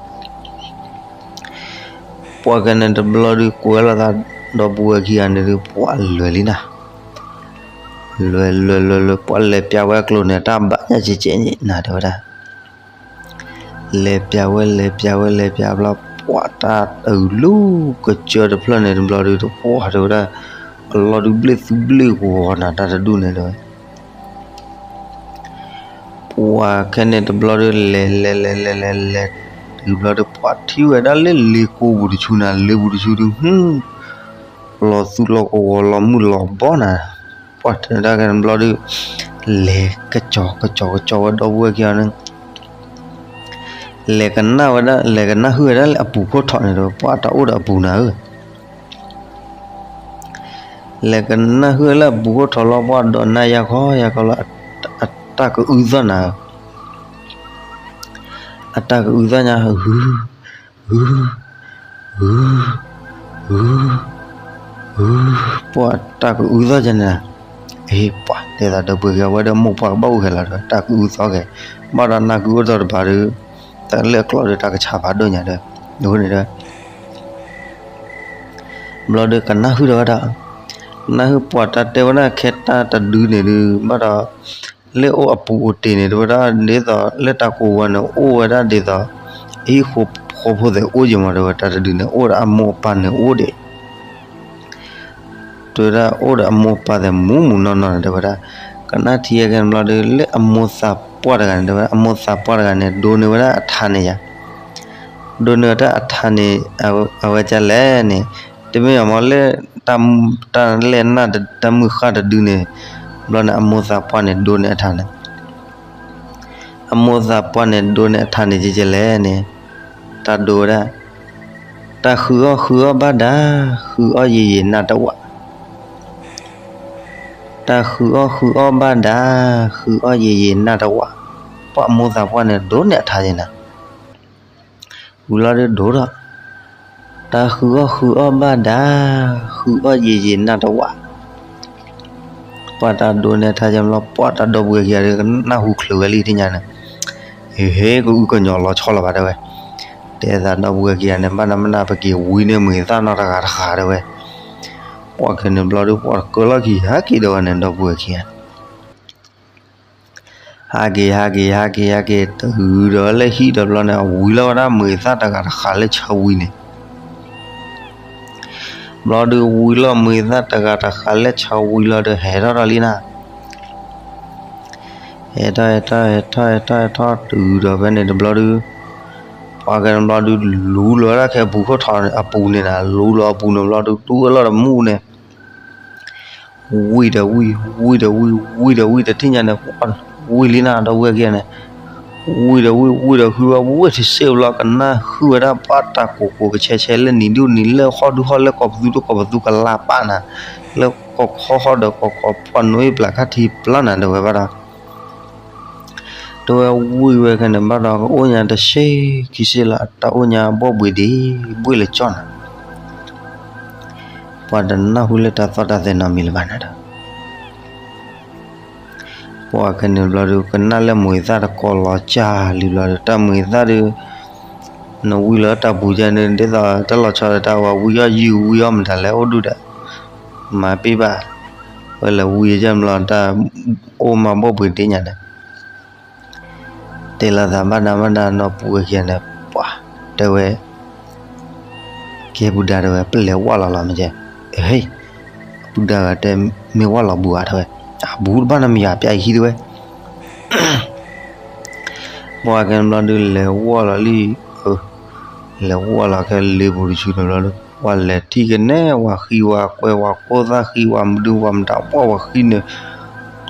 ပှၤကဲန့ၣ်တဘျီဒုး ကွဲးလိာ်သး ဒီပုၢ်ဝဲၢ်ခံဂၤန့ၣ်ဒုး ပှၤလဲၤလံနၤ, လဲၤလဲၤလဲၤလဲၤ ပှၤလဲၤပျးဝဲအကျိၤန့ၣ် တၢ်ဘၣ်ညါကဲကဲနၤတဲဝဲဒၣ် လဲၤပျးဝဲ လဲၤပျးဝဲ လဲၤပျးဘျီ ပှၤတၢ်အုးလူၤကစၢၢ်တဖျၢၣ်န့ၣ်တဘျီဒုး တပှၢ်တဲဝဲဒၣ် အလီၢ်ဒုးဘျ့ၣ်သူဘျ့ၣ်ဂီၤနၤ တၢ်တဒူၣ်န့ၣ်တဲဝဲ ပှၤခဲန့ၣ်တဘျီဒုး လဲၤလဲၤလဲၤလဲၤလဲၤလဲၤ တုၤဘျီဒုး ပှၤထံၣ်ဝဲဒၣ်လၢလ့ကိပူၤတဆူနၤ လ့ပူၤတဆူဒုး ဟူ လီၤသူလီၤကဝီၤလီၤမုၢ်လီၤဘီနၤ ပှၤတဲဒၣ်ခဲန့ၣ်ဘျီဒုး လဲၤကစီၤကစီၤကစီၤဝဲဒီပုၢ်ဝဲၢ်ခံဂၤန့ၣ် လဲၤကနၣ်ဝဲဒၣ် လဲၤကနၣ်ဟုၣ်ဝဲဒၣ်လၢအပူၤခိၣ်ထီးန့ၣ်ဒီး ပှၤတၢ်အိၣ်ဒီးအပူၤနၤဧၢ လဲၤကနၣ်ဟုၣ်ဝဲလၢအပူၤခိၣ်ထီးလီၤ ပှၤဒိးနၢ်ယါခီယါခီလီၤ အတၢ်ကအုသီၣ်နၤဧၢ အတၢ်ကအုသီၣ်ညါ ဂု ဂု ဂု ဂု ဂု ပှၤတၢ်ကအုသီၣ်ယါန့ၣ် ပှၤတဲသးဒီပုၢ်ဝဲၢ်ခံဂၤ အဝဲဒီးမိၢ်ပှၢ်ကဘၣ်အိၣ်ခဲလၢာ်ဒီး တၢ်ကအုသီက့ၤ, ဘၣ်ဒီးနၢ်ကုအိၣ်တ့ၢ်တပၤဒီး တၢ်လၢအကျိၤဒီးတၢ်ကဆါဖးဒိၣ်ညါဒီး အဃိန့ၣ်ဒီး ဘျီဒီးကနၢ်ဟုၣ်ဒီးဝဲဒၣ်, ကနၢ်ဟုၣ်ပှၤတၢ်တဲဝဲဒၣ်ခဲတၢ်တဒုန့ၣ်ဒုး ဘၣ်ဒီး လၢအိၣ်အပူၤအိၣ်တ့ၢ်န့ၣ် တဲဝဲဒၣ်ဒ်သိးလၢတၢ်ကိးဝဲန့ၣ် အိၣ်ဝဲဒၣ်ဒ်သိး အဟံၣ်ဃီဖိသ့ၣ်အိၣ်ယံၤမး တဲဝဲတၢ်တဒုန့ၣ် အိၣ်ဒီးအမိၢ်အပၢ်န့ၣ်အိၣ်ဒံး တဲဝဲဒၣ်အိၣ်ဒီးအမိၢ်အပၢ်သ့ၣ်မူးမူးနီၢ်နီၢ်န့ၣ် တဲဝဲဒၣ်, ကနၣ်ထံဟဲက့ၤန့ၣ်ဘျီဒီး လၢအမိၢ်သးပှၢ်တဂၤန့ၣ် တဲဝဲဒၣ် အမိၢ်သးပှၢ်တဂၤန့ၣ် ဒိးန့ၢ်ဝဲဒၣ်အထါန့ၣ်ယါ, ဒိးန့ၢ်ဝဲဒၣ်အထါန့ၣ် အဝဲကလဲၣ်န့ၣ်, တမ့ၢ်အမ့ၢ်လၢ တၢ်လဲၢ်နၢ်တၢ်မုၢ်ဃၢ်တဒုန့ၣ်, ဘျီန့ၣ် အမိၢ်သးပှၢ်န့ၣ် ဒိးန့ၢ်အထါန့ၣ် အမိၢ်သးပှၢ်န့ၣ် ဒိးန့ၢ်အထါန့ၣ်ကလဲၣ်န့ၣ်, တၢ်ဒိးဝဲဒၣ်, တၢ်ဃုအီၣ်ဃုအီၣ်ဘၣ်ဒါ, ဃုအီၣ်ယံာ်ယံာ်နၢ်တဝး, တၢ်ဃုအီၣ်ဃုအီၣ်ဘၣ်ဒါ, ဃုအီၣ်ယံာ်ယံာ်နၢ်တဝး, ပှၤအမိၢ်သးပှၢ်န့ၣ် ဒိးန့ၢ်အထါကန့ၣ် ဝံၤလီၤဒုးဒိးထီၣ်, တၢ်ဃုအီၣ်ဃုအီၣ်ဘၣ်ဒါ, ဃုအီၣ်ယံာ်ယံာ်နၢ်တဝး, ပှၤတၢ်ဒိးန့ၢ်အထါကန့ၣ်ဘျီ ပှၤတၢ်ဒီပုၢ်ဝဲၢ်ခံဂၤဒီး ကနၢ်ဟူချုးဝဲလံထံၣ်ညါန့ၣ်, ဟ့ၣ်ဟ့ၣ် ကအုကညီၤလီၤဆီလီၤဘၣ်တဲဝဲ, တဲသးဒီပုၢ်ဝဲၢ်ခံဂၤန့ၣ် ဘၣ်နမနၢ်ပက့ၤဝံန့ၢ်မုၢ်သၣ်နီတဂၤတဂၤတဲဝဲ, ပှၤခဲန့ၣ်ဘျီဒုး ပှၤတကၢလီၢ်ခံဟဲက့ၤဒီးဝဲန့ၣ် ဒီပုၢ်ဝဲၢ်ခံဂၤ ဟးက့ၤ ဟးက့ၤ ဟးက့ၤ ဟးက့ၤ တုၤဒီးလၢဟံၣ်ဒီးဘျီန့ၣ် အဝံလီၤဝဲဒၣ်မုၢ်သၣ်တဂၤတဃာ်လၢဆၢဝံၤန့ၣ်, ဘျီဒုးဝံလီၤမုၢ်သၣ်တဂၤတဃာ်လၢဆၢဝံၤလီၤဒီး ဟဲထီၣ်ဒီးလံနၤ, ဟဲထီၣ် ဟဲထီၣ် ဟဲထီၣ် ဟဲထီၣ် ဟဲထီၣ်တုၤဒီးဖဲန့ၣ်တဘျီဒုး, ပှၤကဲန့ၣ်ဘျီဒုး လူလီၤဝဲဒၣ်ခဲအပူၤခိၣ်ထီၣ်အပူၤန့ၣ်နၤ, လူလီၤအပူၤန့ၣ်ဘျီဒုး တူၢ်ဝဲလီၤတမူန့ၣ် ဝံၢ်ဒီးဝံၢ် ဝံၢ်ဒီးဝံၢ် ဝံၢ်ဒီးဝံၢ် တထံၣ်ညါန့ၣ် ဝံၢ်လံနၤ ဒီပုၢ်ဝဲၢ်ခံဂၤန့ၣ်, ဝံၢ်ဒီးဝံၢ် ဝံၢ်ဒီးဝံၢ် ဝံၢ်တစ့ၢ်ဘျီ ကနၢ်ဟုၣ်ဝဲဒၣ်ပှၤတၢ်ကိးကိးကဆဲဆဲလၢနံၤဒုၣ်နံၤလၢဟီၣ်ဒုဟီၣ်လၢကီၢ်ပသူတကီၢ်ပသူကလါပာ်နၤ, လၢကီၢ်ခီဟီၣ်ဒီးကီၢ်ခီပှၢ်နိအ့ၣ်ပျၢ်ခါထံပျၢ်နၤ တဲဝဲဘၣ်ဒီး တဲဝဲဝံၢ်ဝဲခဲန့ၣ်ဘၣ်ဒီး ကအိၣ်ညါတဆံခံဆံလီၤ တၢ်အိၣ်ညါဘီၣ်ဘှံးဒံး ဘှ့ၣ်လၢကၠီနၤ, ပှၤတနၢ်ဟူလၢတၢ်သီၣ်တၢ်သဲနီတမံၤလၢၤဘၣ်နၤဒီး ပှၤခဲန့ၣ်ဘျီဒုး ကနၣ်လၢမုၢ်သၣ်တကိးလီၤစၢ်လံဘျီဒီး တၢ်မုၢ်သၣ်ဒုး နဝံလီၤတၢ်ပူၤယဲန့ၣ် ဒ်သိးတၢ်လီၤဆီဒီးတၢ်ဝဲဝံအီၣ်ယုၢ်ဝံအီၣ်မတၤလဲၣ်အိၣ်ဒုၣ်ဒီး မၤပ့ၢ်ဘၣ်, ဝဲလဲၤဝံယဲမလီၤ တၢ်အိၣ်မးဘီၣ်ဘှံးဒံးညါန့ၣ် တဲလီၤသးဘၣ်ဒါဘၣ်ဒါနီၢ်ပူၤဝဲခံဂၤန့ၣ် ပှၤတဲဝဲ ကဲပူၤဒါတဲဝဲ ပလဲၤဝၢ်လီၤလီၤမ့ၢ်ကဲ, ဟ့ၣ်, ပူၤဒါဂၤတဲ မ့ၢ်ဝၢ်လီၤဘူးဧါတဲဝဲ, အဘူးတဘၣ်နီတမံၤဧါ ပျၢ်ယခံတဲဝဲ, ပှၤကဲန့ၣ်ဘျီဒုး လဲၤဝၢ်လီၤလံ, လဲၤဝၢ်လီၤခဲလ့ပူၤတဆူန့ၣ်ဘျီဒုး ပှၤလဲၤထံၣ်ကနဲ ဝၤဃံဝၤကွဲဝၤကိၢ်သၣ်ဃံဝၤမဒုဝၤမတၤ ပှၢ်ဝၤဃံန့ၣ်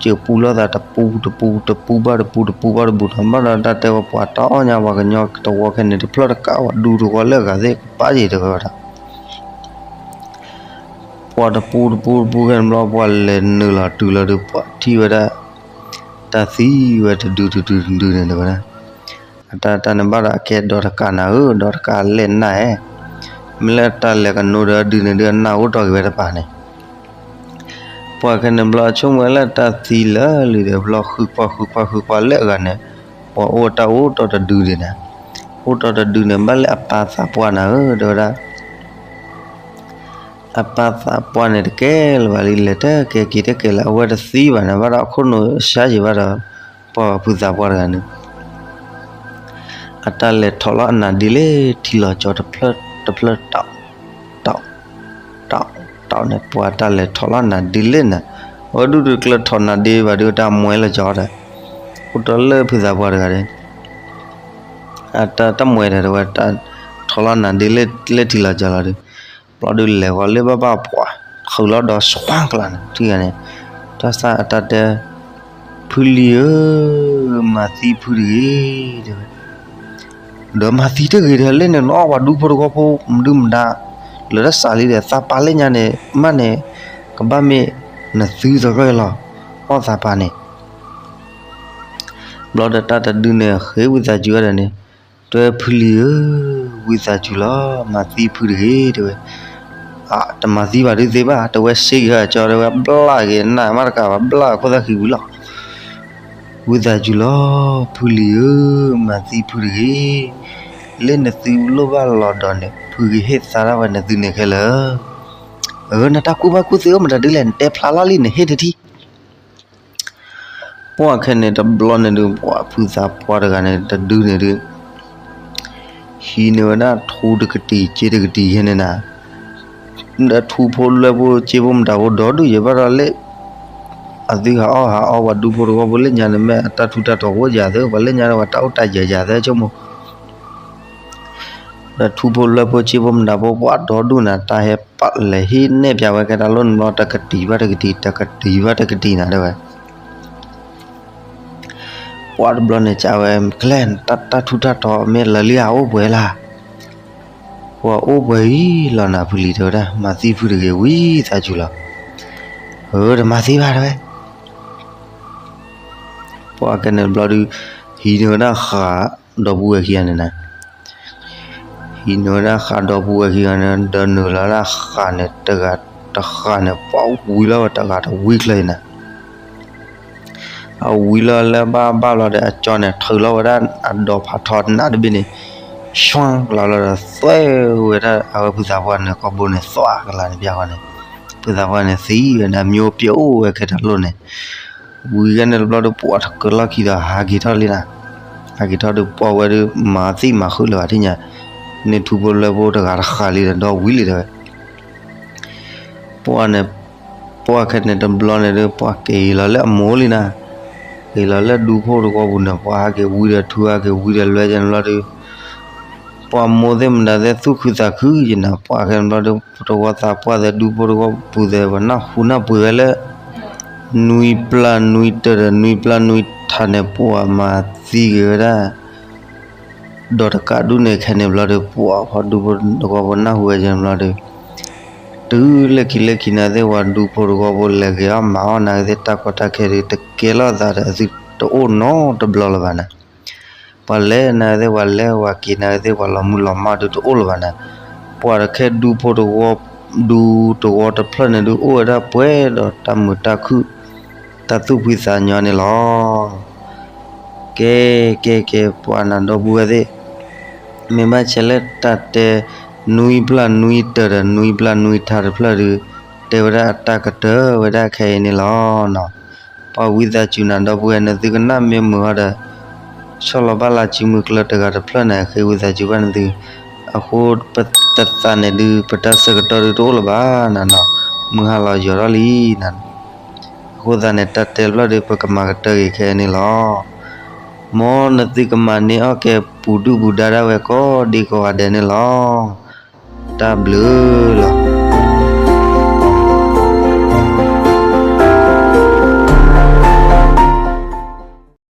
စၢၤပူလီၤသးတပူတပူတပူဘၣ်တပူတပူဘၣ်တပူနီၤ ဘၣ်ဒီးတၢ်တဲဝဲပှၤတၢ်အီၣ်ညါပှၤကညီတဝီခဲန့ၣ် တဖျၢၣ်တကးဝဲဒူတဝီလၢအဂၤသ့ၣ်ကပၢ်ယံၤတဲဝဲဒၣ် ပှၤတပူတပူတပူခဲန့ၣ်ဘျီ ပှၤလဲၤနုာ်လီၤတုၤလီၤဒီး ပှၤထံၣ်ဝဲဒၣ် တၢ်သံဝဲတဒုတဒုတဒုန့ၣ်တဲဝဲဒၣ် အတၢ်တၢ်န့ၣ်ဘၣ်ဒီးအကဲဒီးတကးနၤဧၢ ဒီးတကးလဲၣ်နၢ်ဧဲ, မ့ၢ်လၢတၢ်လဲၤကနိဒီးဒုန့ၣ်ဒုးအနၢ်အိၣ်တီၢ်က့ၤဝဲတပၤန့ၣ် ပှၤခဲန့ၣ်ဘျီဆိကမိၣ်ဝဲလၢတၢ်သံလၢာ်လံဒီးဘျီ ဃုကွၢ်ဃုကွၢ်ဃုကွၢ်လၢအဂၤန့ၣ် ပှၤအိၣ်တၢ်အိၣ်တီၢ်တဒုဒံးနၤ, အိၣ်တီၢ်တဒုန့ၣ် ဘၣ်လၢအပၢ်သးပှၢ်နၤဧၢ တဲဝဲဒၣ် အပၢ်သးပှၢ်န့ၣ်တကဲလၢၤဘၣ်လံ လဲၤတကဲက့ၤတကဲလၢၤ အဝဲတသံဘၣ်န့ၣ် ဘၣ်ဒီးအခိၣ်နူာ်စါယံၤဘၣ်ဒီး ပှၤဖုသးပှၢ်တဂၤန့ၣ် အတၢ်လဲၤထီၣ်လီၤအနါဒ့လၢထံလီၤကၠီတဖျၢၣ်တဖျၢၣ် တီၣ် တီၣ် တီၣ်န့ၣ် ပှၤတၢ်လဲၤထီၣ်လီၤနါဒ့လၢနၤ, အဝဲဒုးတကျၢၤထီၣ်နါဒ့ဘၣ်ဒီးတၢ်မှဲလၢကၠီဒီး အိၣ်တီၢ်လၢဖုသးပှၢ်တဂၤဒီး တၢ်မှဲဒီးတဝဲ ထီၣ်လီၤနါဒ့လၢထံလီၤကၠီလီၤဒီး ဘျီဒုးလဲၤဃီၤလၢဘၣ်ဘၣ်ပှၤ ထုးလီၤဒီးစွါကျါန့ၣ် ထံဂၤန့ၣ် တၢ်စၢ်အတၢ်တဲ ဖုလံၤဧၢ, မၤသံဖုတဂ့ၤ, ဒီးမၤသံတဂ့ၤဒီး လၢန့ၣ်နအီၣ်ပှၤဒူဖိတခီဖိ မဒုမဒါ လၢတၢ်စးလံဒီး သးပာ်လၢညါန့ၣ် မးန့ၣ် ကဘၣ်မ့ၢ်နသုသရၢလီၤ အီၣ်သးပာ်န့ၣ် ဘျီဒီးတၢ်တဒုန့ၣ် ဃ့ဝံသးစူၤဝဲဒၣ်န့ၣ်, တဲဖုလံၤဧၢ, ဝံသးစူၤလီၤ, မၤသံဖုတဂ့ၤ တဲဝဲ. တမၤသံဘၣ်ဒုးသ့ဘၣ်, တဝဲစ့က့ၤအကၠီ တဝဲဘျၣ်က့ၤနးမးတကးဘၣ် ဘျၣ်ခိၣ်သၣ်ဃံဝံၤလီၤ. ဝံသးစူၤလီၤ ဖုလံၤဧၢ, မၤသံဖုတဂ့ၤ, လၢနသုလိၣ်ဘၣ်လီၤဒီးန့ၣ် ဖုကဟ့ၣ်သါဒၣ်ဝဲနသုန့ၣ်ခဲလၢာ်. အၢ နတၢ်ကူၣ်ဘၣ်ကူၣ်သ့အိၣ်မတၤဒ်လဲၣ် နတဲဖျါလီၤလံ နဟ့ၣ်တထံၣ်. ပှၢ်ခဲန့ၣ်တဘျီန့ၣ်ဒုး ပှၢ်ဖုသးပှၢ်တဂၤန့ၣ် တဒုန့ၣ်ဒုး ဟံးန့ၢ်ဝဲဒၣ်ထူတကတံၢ် စ့တကတံၢ်ယဲန့ၣ်နၤ, ဒီးထူဖိလွဲဖိ စ့ဖိမတၤဖိဒီဒူၣ်ယဲဘၣ်ဒီးလၢ အသုဟးအီၣ်ဟးအီပှၤဒူဖိတဝီဖိလၢညါန့ၣ် မ့ၢ်အတၢ်ထူးတၢ်တီၤအိၣ်ယၤသၢ ပှၤလၢညါဒီး ပှၤတၢ်အိၣ်တၢ်ယၢၤယၤသၢဆိကမိၣ် ဒီးထူဖိလွဲဖိ စ့ဖိမတၤဖိ ပှၢ်ဒီဒူၣ်နၤ တၢ်ဟဲပာ်လဲၤဟ့ၣ်နဲၣ်ပၠးဝဲကဲတၢ်လိၣ်န့ၣ်ဘျီ တကတံၢ်ဘၣ်တကတံၢ် တကတံၢ်ဘၣ်တကတံၢ်နၤ တဲဝဲ. ပှၢ်တဘျီန့ၣ် ကးဝဲ ကလဲၣ် တၢ်ထူးတၢ်တီၤမ့ၢ်လၢာ်လံဧါ အိၣ်ပှဲၤလၢ်. ပှၢ်အိၣ်ပှဲၤအံၤလီၤနၤ ဖုလံၤ တဲဝဲဒၣ် မၤသံဖုတဂ့ၤ ဝံသးစူၤလီၤ. အၢ တမၤသံဘၣ် တဲဝဲ. ပှၢ်ကဲန့ၣ်တဘျီဒုး ဟံးန့ၢ်ဝဲဒၣ်ဃာ်ဒီပုၢ်ဝဲၢ်ခံဂၤန့ၣ်နၤ ဟံးန့ၢ်ဝဲဒၣ်ဃာ်ဒီပုၢ်ဝဲၢ်ခံဂၤန့ၣ် ဒီးနုာ်လီၤဒၣ်ဃာ်န့ၣ် တဂၤတဃာ်န့ၣ် ပှၢ်ဝံၤလီၤဝဲတဂၤတဝံချၢအံၤနၤ, အဝံၤလီၤလၢဘၣ်ဘၣ်လီၤဒီး အကၠီန့ၣ် ထုးလီၤဝဲဒၣ်အဒီဖးထီနးတဘ့ၣ်န့ၣ် ဆွၣ်ကလီၤလီၤဒီး သွဲဝဲဒၣ်အဝဲဖုသးပှၢ်န့ၣ် ကိာ်ဘိန့ၣ် သွဲကလီၤန့ၣ် ပျၢ်ဃီန့ၣ် ဖုသးပှၢ်န့ၣ်သံဝဲဒၣ် မျိုးပျိအိၣ်ဝဲခဲတၢ်လိၣ်န့ၣ် ဝံၤဂဲန့ၣ်တဘျီဒီး ပှၢ်တကလီၢ်ခံဒီးဟးက့ၤထီၣ်လံနၤ, ဟးက့ၤထီၣ်ဒီး ပှၢ်ဝဲဒီး မၤသံမၤဃုာ်လၢၤဘၣ်ထံၣ်ညါ, န့ၢ်ထူဖိလွဲဖိတဂၤတဃာ်လံဒီး ဒီဝံၤလံတဲဝဲ ပှၢ်န့ၣ်, ပှၢ်ခဲန့ၣ်တဘျီန့ၣ်ဒီး ပှၢ်က့ၤလီၤလၢအမိၢ်လံနၤ, က့ၤလီၤလၢဒူဖိတဝီပူၤန့ၣ် ပှၢ်ဟးက့ၤဝံဒီးထူဟးက့ၤဝံဒီးလွဲကန့ၣ်ဘျီဒီး ပှၢ်မိၢ်သ့ၣ်မတၤသ့ၣ်သူၣ်ခုသးခုယနၤ, ပှၢ်ခဲန့ၣ်ဘျီဒီး တဝီသးပှၢ်သဲးဒူဖိတဝီပူၤသဲး ပှၤနၢ်ဟူနၢ်ပှ့ၤဝဲလၢ နွံပျၢ်နွံတၢၤဒီးနွံပျၢ်နွံထးန့ၣ် ပှၢ်မၤသံက့ၤဝဲဒၣ် ဒီးတကးဒူၣ်န့ၣ်ခဲန့ၣ်ဘျီဒီး ပှၢ်ဖီဒူဖိတဝီဖိနၢ်ဟူဝဲကန့ၣ်ဘျီဒီး တုၤလၢခံလၢခံနၤသ့ၣ် ပှၤဒူဖိတဝီဖိလဲၤဂ့ၤအီၣ်မၤအီၣ်နၤသ့ၣ် တၢ်ကီတၢ်ခဲဒုးတကဲလီၤသးဒီးအသုတအိၣ်နီတဘျီလၢၤဘၣ်နၤ, ပှၤလဲၤနၤသ့ၣ် ပှၤလဲၤဝဲက့ၤနၤသ့ၣ် ပှၤလီၤမုၢ်လီၤမၢ်ဒုးတအိၣ်လၢၤဘၣ်နၤ, ပှၢ်တခဲဒူဖိတဝီ, ဒူတဝီတဖျၢၣ်န့ၣ်ဒုးအိၣ်ဝဲဒၣ်ပှဲၤဒီးတၢ်မုာ်တၢ်ခုၣ်, တၢ်သူၣ်ဖှံသးညီန့ၣ်လီၤ. ကဲ, ကဲ, ကဲ, ပှၤနၤဒီပုၢ်ဝဲၢ်သ့ၣ်, မ့ၢ်ဘၣ်ဆဲးလၢတၢ်တဲ နွံပျၢ်နွံတၢၤဒီးနွံပျၢ်နွံထးတဖျၢၣ်ဒုး တဲဝဲဒၣ်အတၢ်ကတၢၢ်ဝဲဒၣ်ခဲအံၤန့ၣ်လီၤ. ပှၤဝံသးစူၤနၤဒီပုၢ်ဝဲၢ် နသုကနၣ်မ့ၢ်မုာ်အီၤဒီး ဆီၣ်လီၤဘၣ်လၢစုမုၢ်ကျၢၢ်တဂၤတဖျၢၣ်န့ၣ် ဃ့ဝံသးစူၤဘၣ်နသု, အဃိပတသးန့ၣ်ဒုး ပတၢ်ဆၢကတီၢ်ဒုးတအိၣ်လၢၤဘၣ်နၤနီၤ, မုၢ်ဟါလီၤယိာ်ထီၣ်လံနၤ, အဃိသတးန့ၣ် တၢ်တဲတဖျၢၣ်ဒုး ပကမၤကတၢၢ်က့ၤခဲအံၤန့ၣ်လီၤ. မ်နသုကမၤန့ၢ်အီၣ်ကဲပူၤဒုၣ်ပူၤဒါဒၣ်ဝဲကိးဒံကိးဂၤဒဲးန့ၣ်လီၤ. တၢ်ဘျုးလီၤ.